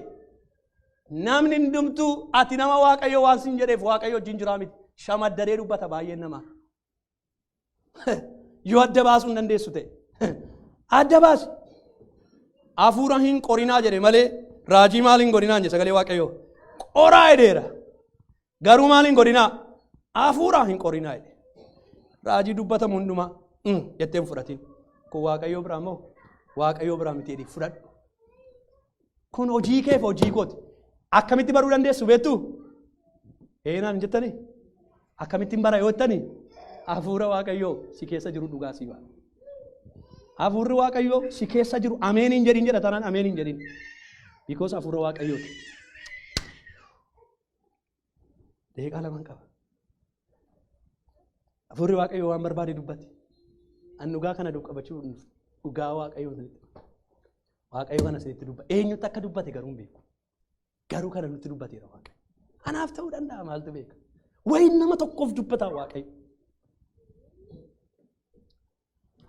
Namni hundumtuu ati nama Waaqayyo waan sin jedheef Waaqayyo wajjin jiraa miti. Shamaddaree dubbata baay'een namaa. Yoo adda baasuu hin dandeessu ta'e. Adda baasi. Hafuura hin qorinaa jedhe malee raajii maal hin godhinaa jedhe sagalee Waaqayyoo. Qoraa jedheera. Garuu maal hin godhinaa? Hafuura hin qorinaa jedhe. Raajii dubbatamu hundumaa jettee hin fudhatin. Kun Waaqayyoo biraa moo? Waaqayyoo biraa miti jedhii fudhadhu. Kun hojii keef hojii kooti. Akkamitti baruu dandeessu beektuu? Eenaan hin jettanii? Akkamittiin bara yoo jettanii? Hafuura Waaqayyoo si keessa jiru dhugaa sii ba'a. Hafuurri Waaqayyoo si keessa jiru ameen hin jedhin jedha taanaan ameen hin jedhin. Because hafuura Waaqayyooti. Daqiiqaa lamaan qaba. Hafuurri Waaqayyoo waan barbaade dubbate. An dhugaa kana qabachuu hin dhufne. Dhugaa Waaqayyoo isinitti hima. Waaqayyo kana isinitti dubbate. Eenyutti akka dubbate garuu hin beeku. Garuu kana nutti dubbateera Waaqayyo. Anaaf ta'uu danda'a maaltu beeka. Wayi nama tokkoof dubbata Waaqayyo.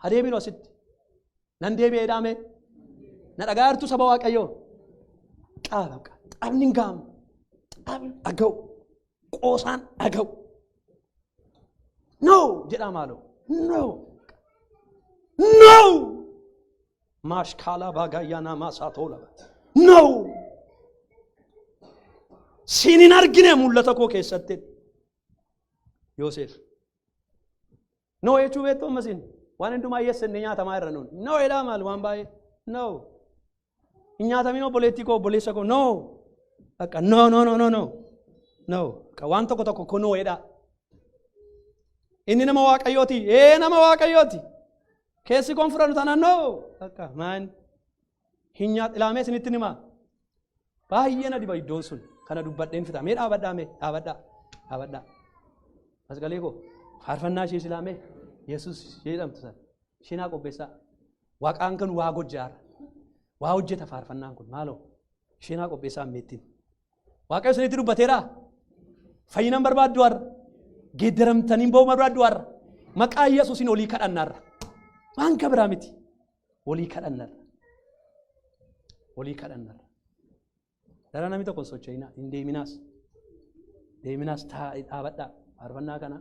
Adeeminu asitti. Nan deebi'ee dhaame. Na dhagaa jirtu saba Waaqayyoo. Qaaba xabni hin ga'amu. Xabni dhaga'u. Qoosaan dhaga'u. No jedhaa maaloo. No. No. Maashkaalaa baagaayyaanaa maasaa toola. No. Siin hin argine mul'ata koo keessatti. Yoosef. No jechuu beektu amma siin. Waan hundumaa yes inni nyaatamaa irra nuun. No jedhaa maal waan baay'ee. No. Hin nyaatamin obboleettii koo obboleessa koo. No. Bakka no no no no no. No. Bakka waan tokko tokko koo no jedhaa. Inni nama waaqayyooti. Ee nama waaqayyooti. Keessi koon fudhannu taanaan no. Bakka maan hin nyaat ilaamee isinitti himaa. Baay'ee na dhiba iddoon sun. Kana dubbadheen fixa. Mee dhaabadhaa mee dhaabadhaa dhaabadhaa. Masqalee koo faarfannaa ishee silaamee Yesuus ishee jedhamtu sana. Ishee naa qopheessaa. Waaqaan kan waa gojjaara. Waa hojjeta faarfannaan kun maaloo. Ishee naa qopheessaa ammeettiin. Waaqayyo isinitti dubbateeraa? Fayyinan barbaaddu har'a. Geeddaramtanii ba'uu barbaaddu har'a. Maqaa Yesuusiin olii kadhanna har'a. Waan kabiraa miti. Olii kadhanna har'a. Olii kadhanna har'a. Dara namni tokko hin socho'inaa, hin deeminaas. Deeminaas taa'ee dhaabadhaa. Faarfannaa kana.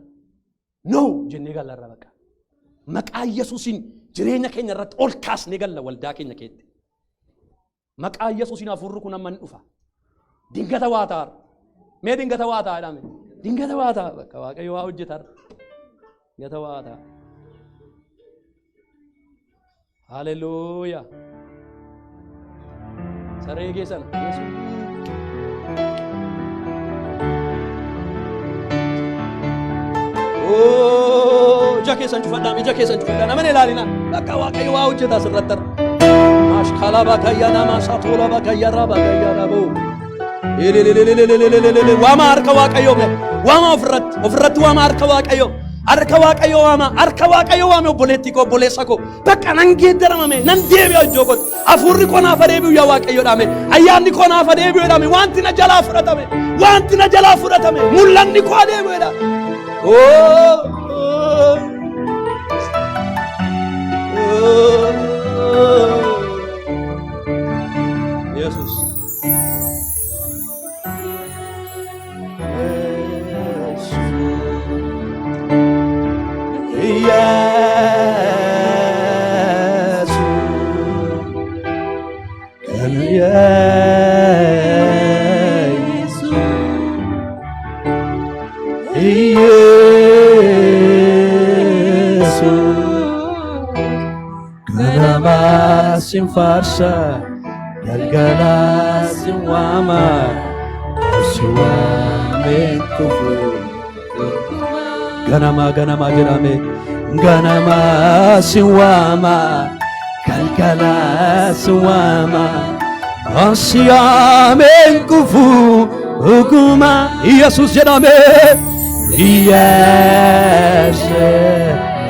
No jennee gallarra bakka. Maqaa Yesuusiin jireenya keenya irratti ol kaasnee galla waldaa keenya keetti. Maqaa Yesuusiin hafuurri kun amma ni dhufa. Dingata waa ta'a. Mee dingata waa ta'a jedhame. Dingata waa ta'a. Bakka Waaqayyo waa hojjeta. Dingata waa ta'a. Haleluuyaa. Saree keessan Yesuus. Ija keessan cufadhaa, ija keessan cufadhaa. Nama hin ilaalina. Bakka Waaqayyo waa hojjeta asirratti har'a. Maashkaalaa baakayyaa namaa saatoolaa baakayyaa raa baakayyaa raaboo. Waama harka Waaqayyoo mee. Waama ofirratti. Ofirratti waama harka Waaqayyoo. Harka Waaqayyoo waama. Harka Waaqayyoo waame obboleettii koo obboleessa koo. Bakka nan geeddaramame nan deebi'a iddoo kootti. Hafuurri koo naaf adeebi'u yaa Waaqayyo dhaame. Ayyaanni koo naaf adeebi'u dhaame. Wanti na jalaa fudhatame. Wanti na jalaa fudhatame. Mul'anni koo adeebi'u dha. Oh, oh. Oh. Yesus. Ganama sin faarsa, galgala sin waama, si waameen kufu. Ganama ganama jedhame ganama sin waama, galgala sin waama, si waameen kufu dhuguma. Yesus jedhame. Yesus.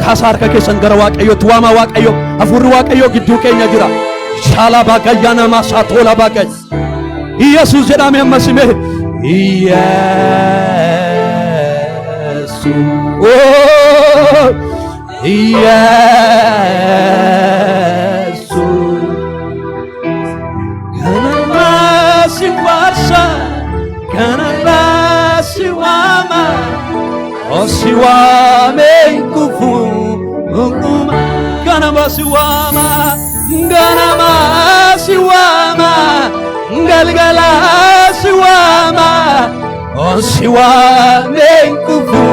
Kaasa harka keessan gara Waaqayyootti waamaa. Waaqayyo hafuurri Waaqayyoo gidduu keenya jira. Shaala baagayyaa namaa saatoola baagay. Yesus jedhame ammas mee. Yesus. Oh, Yesus. Ganama si faarsa, galgala si waama, si waameen kufu dhuguma. Ganama si waama, ganama si waama, galgala si waama, si waameen kufu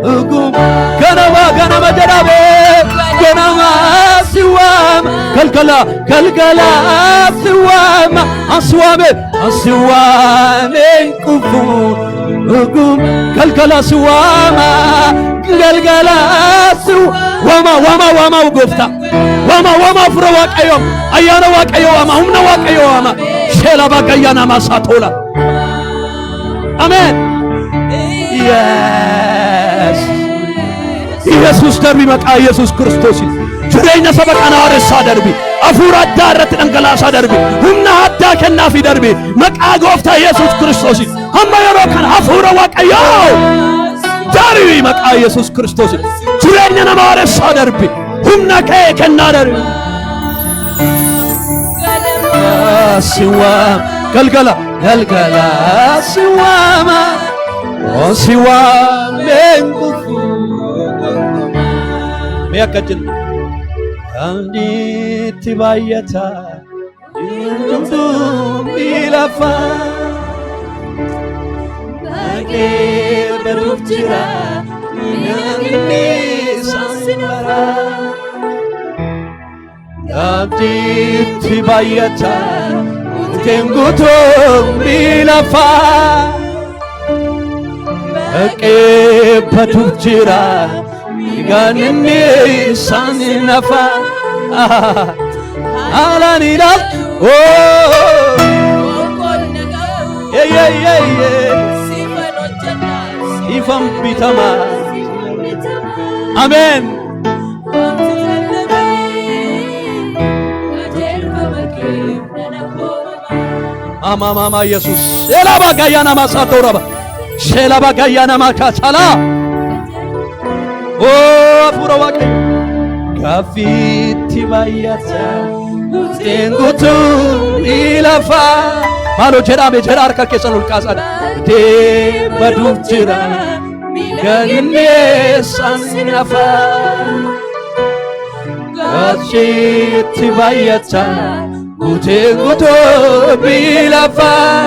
dhuguma. Ganama ganama jedhame ganama si waama, galgala galgala si waama, si waame si waameen kufu dhuguma. Galgala si waama, galgala si waama. Waama waama gooftaa waama waama hafuura Waaqayyo, ayyaana Waaqayyo waama, humna Waaqayyo waama. Sheela baagayyaa namaa saatoola. Ameen. Yes. Yesus darbi, maqaa Yesus Kiristoosiin jireenya saba kanaa haaressaa darbi, hafuura addaa irratti dhangalaasaa darbi, humna addaa kennaafii darbi, maqaa gooftaa Yesus Kiristoosiin. Hamma yeroo kana hafuura Waaqayyoo darbi, maqaa Yesus Kiristoosiin jireenya nama haaressaa darbi, humna kee kennaa darbi. Siwaama galgala galgala siwaama siwaameen kufu. Mee akka jennu. Daandiitti baay'ata hundumtuu lafaa. Dhaqee baduuf jira namni isaan bara. Daandiitti baay'ata guuteen guutuu lafaa. Dhaqee baduuf jira namni isaan nafa. Haalaan ilaaltu. Oh. Yeah, yeah, yeah, yeah. Siifan bitamaa. Ameen. Mama mama Yesus. Shelaba gayana masatoraba. Shelaba gayana makatala. Oh, hafuura Waaqayyo. Gaaffiitti baay'ata. Guuteen guutuu lafaa. Maaloo jedhame jedha harka keessan ol kaasaa. Dee baduuf jira. Ganneessaan nafaa. Gaaffiitti baay'ata. Guuteen guutuu lafaa.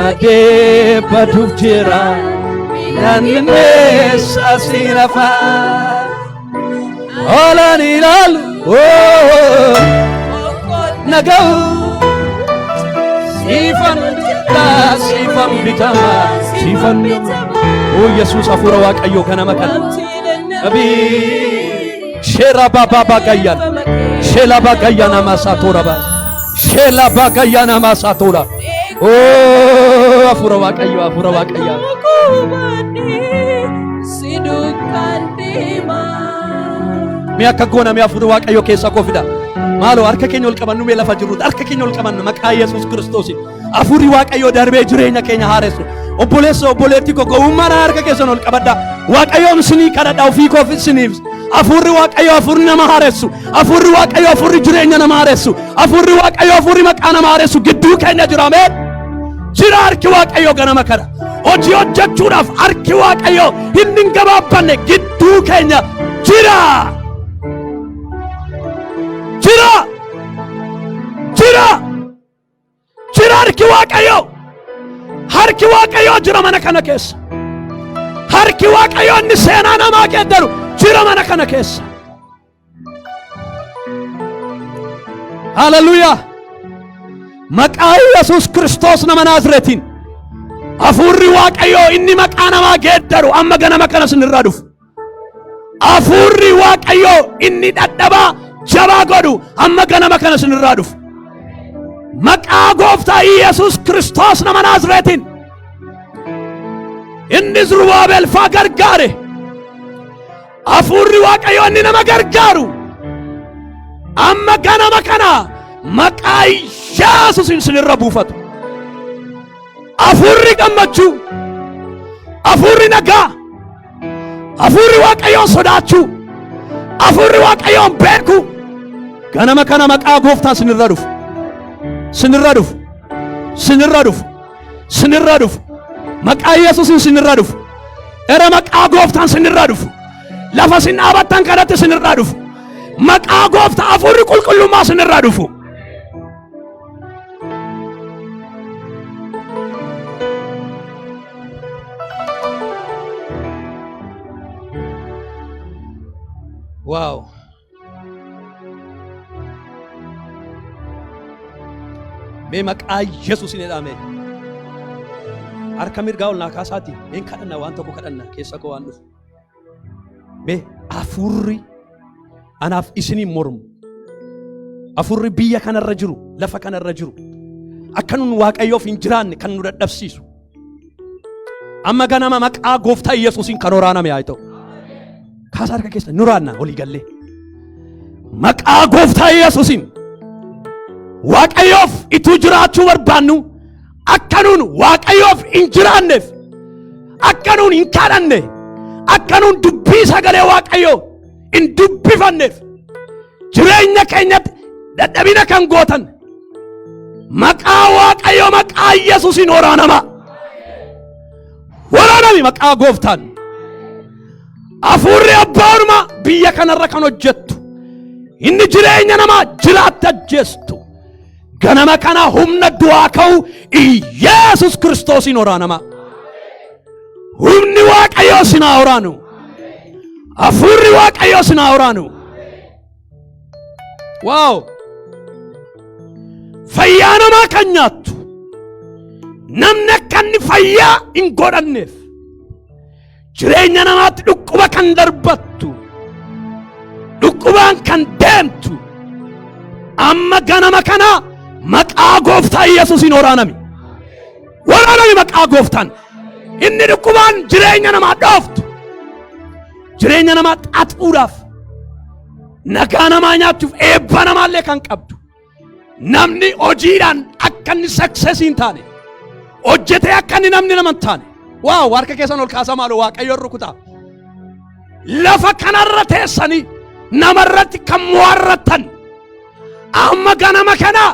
Adee baduuf jira. Ganneessaan nafaa. Oolaan ilaalu. Oh, naga'u. Siifan siifan bitama siifan. Oh Yesuus, hafuura Waaqayyoo ganama kana. Abii sheera baba bagayyan sheela bagayyana masatora ba sheela bagayyana masatora. Oh, hafuura Waaqayyoo, hafuura Waaqayyoo. Si duukaan deemaa. Mee akka goona, mee hafuura Waaqayyoo keessa koo fida. Maaloo harka keenya ol qabannu, mee lafa jirrutti harka keenya ol qabannu, maqaa Yesuus Kiristoosiin. Hafuurri Waaqayyoo darbee jireenya keenya haaressu. Obboleessa, obboleettii koo, gowwummaan harka keessan ol qabadha. Waaqayyoon isinii kadhadha, ofii koof isiniif. Hafuurri Waaqayyoo hafuurri nama haaressu. Hafuurri Waaqayyoo hafuurri jireenya nama haaressu. Hafuurri Waaqayyoo hafuurri maqaa nama haaressu gidduu keenya jira, ameen. Jira harki Waaqayyoo ganama kana. Hojii hojjechuudhaaf harki Waaqayyoo hin gabaabbanne gidduu keenya jira. Jira. Jira. Jira harki Waaqayyoo. Harki Waaqayyoo jira mana kana keessa. Harki Waaqayyoo inni seenaa namaa geeddaru jira mana kana keessa. Haleluuyaa. Maqaa Yesuus Kiristoos nama Naazreetiin. Hafuurri Waaqayyoo inni maqaa namaa geeddaru amma ganama kana sinirraa dhufu. Hafuurri Waaqayyoo inni dadhabaa jabaa godhu amma ganama kana sinirraa dhufu. Maqaa Gooftaa Yesuus Kiristoos nama Naazreetiin. Inni Zrubaabel faa gargaare. Hafuurri Waaqayyoo inni nama gargaaru amma ganama kana maqaa Yesuusiin sinirra buufatu. Hafuurri gammachuu, hafuurri nagaa, hafuurri Waaqayyoon sodaachuu, hafuurri Waaqayyoon beekuu ganama kana maqaa Gooftaa sinirra dhufu. Sinirra dhufu. Sinirra dhufu. Sinirra dhufu. Maqaa Yesuusiin sinirra dhufu. Era maqaa Gooftaan sinirra dhufu. Lafa sin dhaabattan kanatti sinirra dhufu. Maqaa Gooftaa hafuurri qulqullummaa sinirra dhufu. Wow. Mee maqaa Yesuusin jedhame. Harka mirgaa ol naa kaasaati. Mee kadhanna, waan tokko kadhanna, keessa koo waan dhufu. Mee hafuurri anaaf isiniin mormu. Hafuurri biyya kanarra jiru, lafa kanarra jiru. Akka nun Waaqayyoof hin jiraanne kan nu dadhabsiisu. Amma ganama maqaa Gooftaa Yesuusiin kan waraaname haa ta'u. Kaasaa harka keessa nu raanna olii gallee. Maqaa Gooftaa Yesuusiin Waaqayyoof ituu jiraachuu barbaannu akka nuun Waaqayyoof hin jiraanneef, akka nuun hin kadhanne, akka nuun dubbii sagalee Waaqayyoo hin dubbifanneef jireenya keenyatti dadhabina kan gootan maqaa Waaqayyoo, maqaa Yesuusiin waraanama. Waraanami maqaa Gooftaan. Hafuurri abbaa ormaa biyya kanarra kan hojjettu, inni jireenya namaa jiraatte ajjeestu, ganama kana humna du'aa ka'u Iyeesus Kiristoosiin waraanama. Humni Waaqayyoo sin haa waraanu. Hafuurri Waaqayyoo sin haa waraanu. Waaw! Fayyaa namaa kan nyaattu, namni akka inni fayyaa hin godhanneef jireenya namaatti dhukkuba kan darbattu, dhukkubaan kan deemtu, amma ganama kana maqaa Gooftaa Yesuusiin waraanami. Waraanami maqaa Gooftaan. Inni dhukkubaan jireenya namaa dhooftu, jireenya namaa xaxuudhaaf, nagaa namaa nyaachuuf, eebba namaallee kan qabdu, namni hojiidhaan akka inni success hin taane, hojjetee akka inni namni nama hin taane. Waaw, harka keessan ol kaasaa maaloo, Waaqayyoon rukutaa. Lafa kanarra teessanii namarratti kan mo'arrattan, amma ganama kana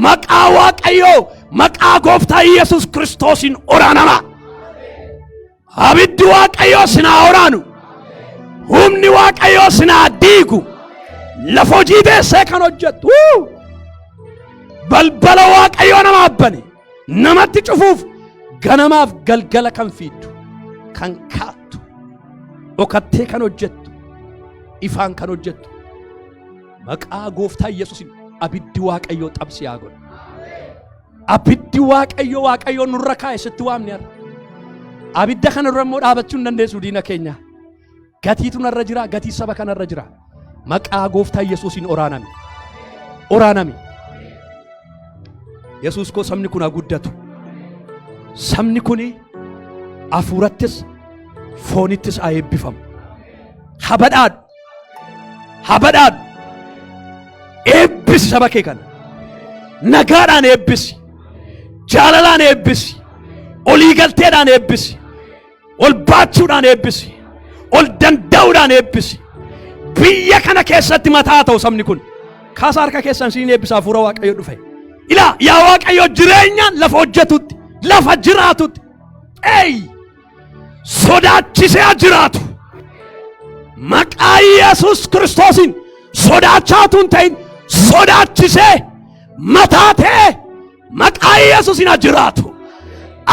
maqaa Waaqayyoo, maqaa Gooftaa Yesus Kiristoosiin waraanama. Abiddi Waaqayyoo sinaa waraanu. Humni Waaqayyoo sinaa diigu. Lafa hojii teessee kan hojjettu. Wuu! Balbala Waaqayyoo nama abbane namatti cufuuf ganamaaf galgala kan fiiddu, kan kaattu, dhokattee kan hojjettu, ifaan kan hojjettu, maqaa Gooftaa Yesuusiin abiddi Waaqayyoo xabsi haa godhu. Abiddi Waaqayyoo, Waaqayyoo nurra kaa'e sitti waamne har'a. Abidda kana dura immoo dhaabachuu hin dandeessu diina keenya. Gatiitu narra jira, gatii saba kanarra jira. Maqaa Gooftaa Yesuusiin oraaname. Oraaname. Yesuus koo, sabni kun haa guddatu. Sabni kun hafuurattis foonittis haa eebbifamu. Haa badhaadhu. Haa badhaadhu. Eebbisi saba kee kana. Nagaadhaan eebbisi. Jaalalaan eebbisi. Olii galteedhaan eebbisi. Ol baachuudhaan eebbisi. Ol danda'uudhaan eebbisi. Biyya kana keessatti mataa ta'u sabni kun. Kaasa harka keessan, siin eebbisa, hafuura Waaqayyo dhufe. Ilaa yaa Waaqayyo, jireenya lafa hojjetutti, lafa jiraatutti. Ey! Sodaachisee jiraatu. Maqaa Yesuus Kiristoosiin sodaachaa hin ta'in, sodaachisee mataa ta'e maqaa Yesuusiin haa jiraatu.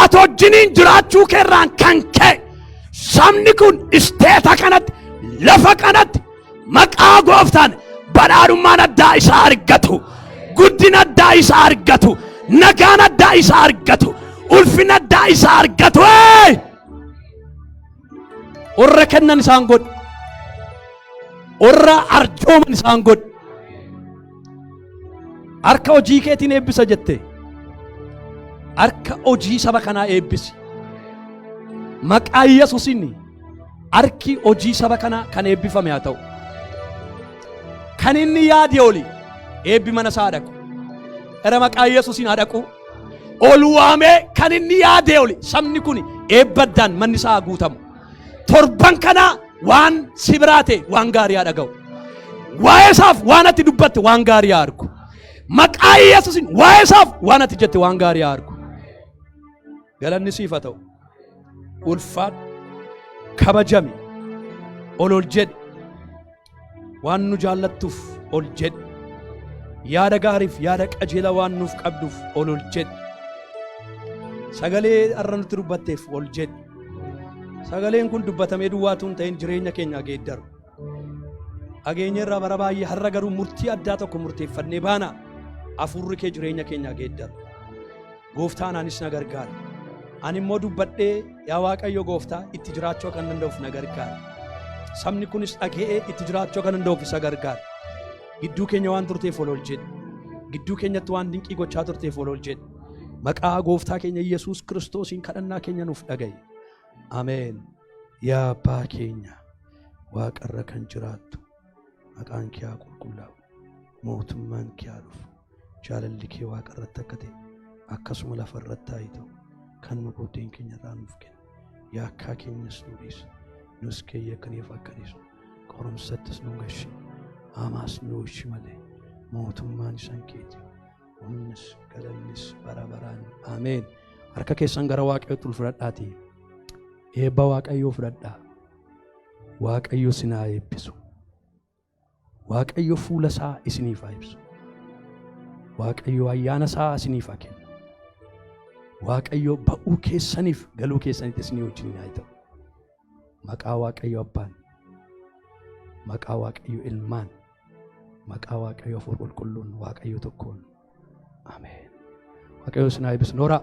Ati wajjiniin jiraachuu keerraan kan ka'e sabni kun isteeta kanatti, lafa kanatti maqaa Gooftaan badhaadhummaan addaa isaa argatu, guddina addaa isaa argatu, nagaan addaa isaa argatu, ulfina addaa isaa argatu. Hey! Warra kennan isaan godhi. Warra arjooman isaan godhi. Harka hojii keetiin eebbisa jette. Harka hojii saba kanaa eebbisi. Maqaa Yesuusiin harki hojii saba kanaa kan eebbifame haa ta'u. Kan inni yaade oli eebbi mana isaa dhaqu. Era maqaa Yesuusiin haa dhaqu. Ol waamee kan inni yaade oli sabni kun eebba addaan manni isaa haa guutamu. Torban kana waan si biraa ta'e waan gaarii haa dhaga'u. Waa'ee isaaf waan ati dubbatte waan gaarii haa argu. Maqaa Yesuusiin waa'ee isaaf waan ati jette waan gaarii haa argu. Galanni siif haa ta'u. Ulfaadhu. Kabajami. Ol ol jedhi. Waan nu jaallattuuf ol jedhi. Yaada gaariif yaada qajeelaa waan nuuf qabduuf ol ol jedhi. Sagalee har'a nutti dubbatteef ol jedhi. Sagaleen kun dubbatamee duwwaatu hin ta'in, jireenya keenya geeddaru. Dhageenya irraa bara baay'ee, har'a garuu murtii addaa tokko murteeffannee baana. Hafuurri kee jireenya keenya geeddaru. Gooftaan anis na gargaara. Ani immoo dubbadhee, yaa Waaqayyo Gooftaa, itti jiraachuu kan danda'uuf na gargaara. Sabni kunis dhaga'ee itti jiraachuu kan danda'uuf isa gargaara. Gidduu keenya waan turteef ol ol jedhi. Gidduu keenyatti waan dinqii gochaa turteef ol ol jedhi. Maqaa Gooftaa keenya Yesuus Kiristoosiin kadhannaa keenya nuuf dhaga'i. Ameen. Yaa Abbaa keenya waaqarra kan jiraattu, maqaan kee haa qulqullaa'u. Mootummaan kee haa dhufu. Jaalalli kee waaqarratti akka ta'e akkasuma lafa irratti haa ta'u. Kan nu buddeen keenya irraa nuuf kenni. Yakkaa keenyas nu dhiisi. Nus keeyya akkaniif akka dhiisnu. Qorumsattis nu galchin. Hamaas nu oolchi malee. Mootummaan isan keeti. Humnis galannis bara baraan. Ameen. Harka keessan gara Waaqayyootti ol fudhadhaatii. Eebba Waaqayyoo fudhadhaa. Waaqayyo isin haa eebbisu. Waaqayyo fuula isaa isiniif haa ibsu. Waaqayyo ayyaana isaa isiniif haa kennu. Waaqayyo ba'uu keessaniif galuu keessanitti isinii wajjin haa ta'u. Maqaa Waaqayyo Abbaan, maqaa Waaqayyo Ilmaan, maqaa Waaqayyo Hafuura Qulqulluun, Waaqayyo tokkoon. Ameen. Waaqayyo isin haa eebbisu. Nooraa.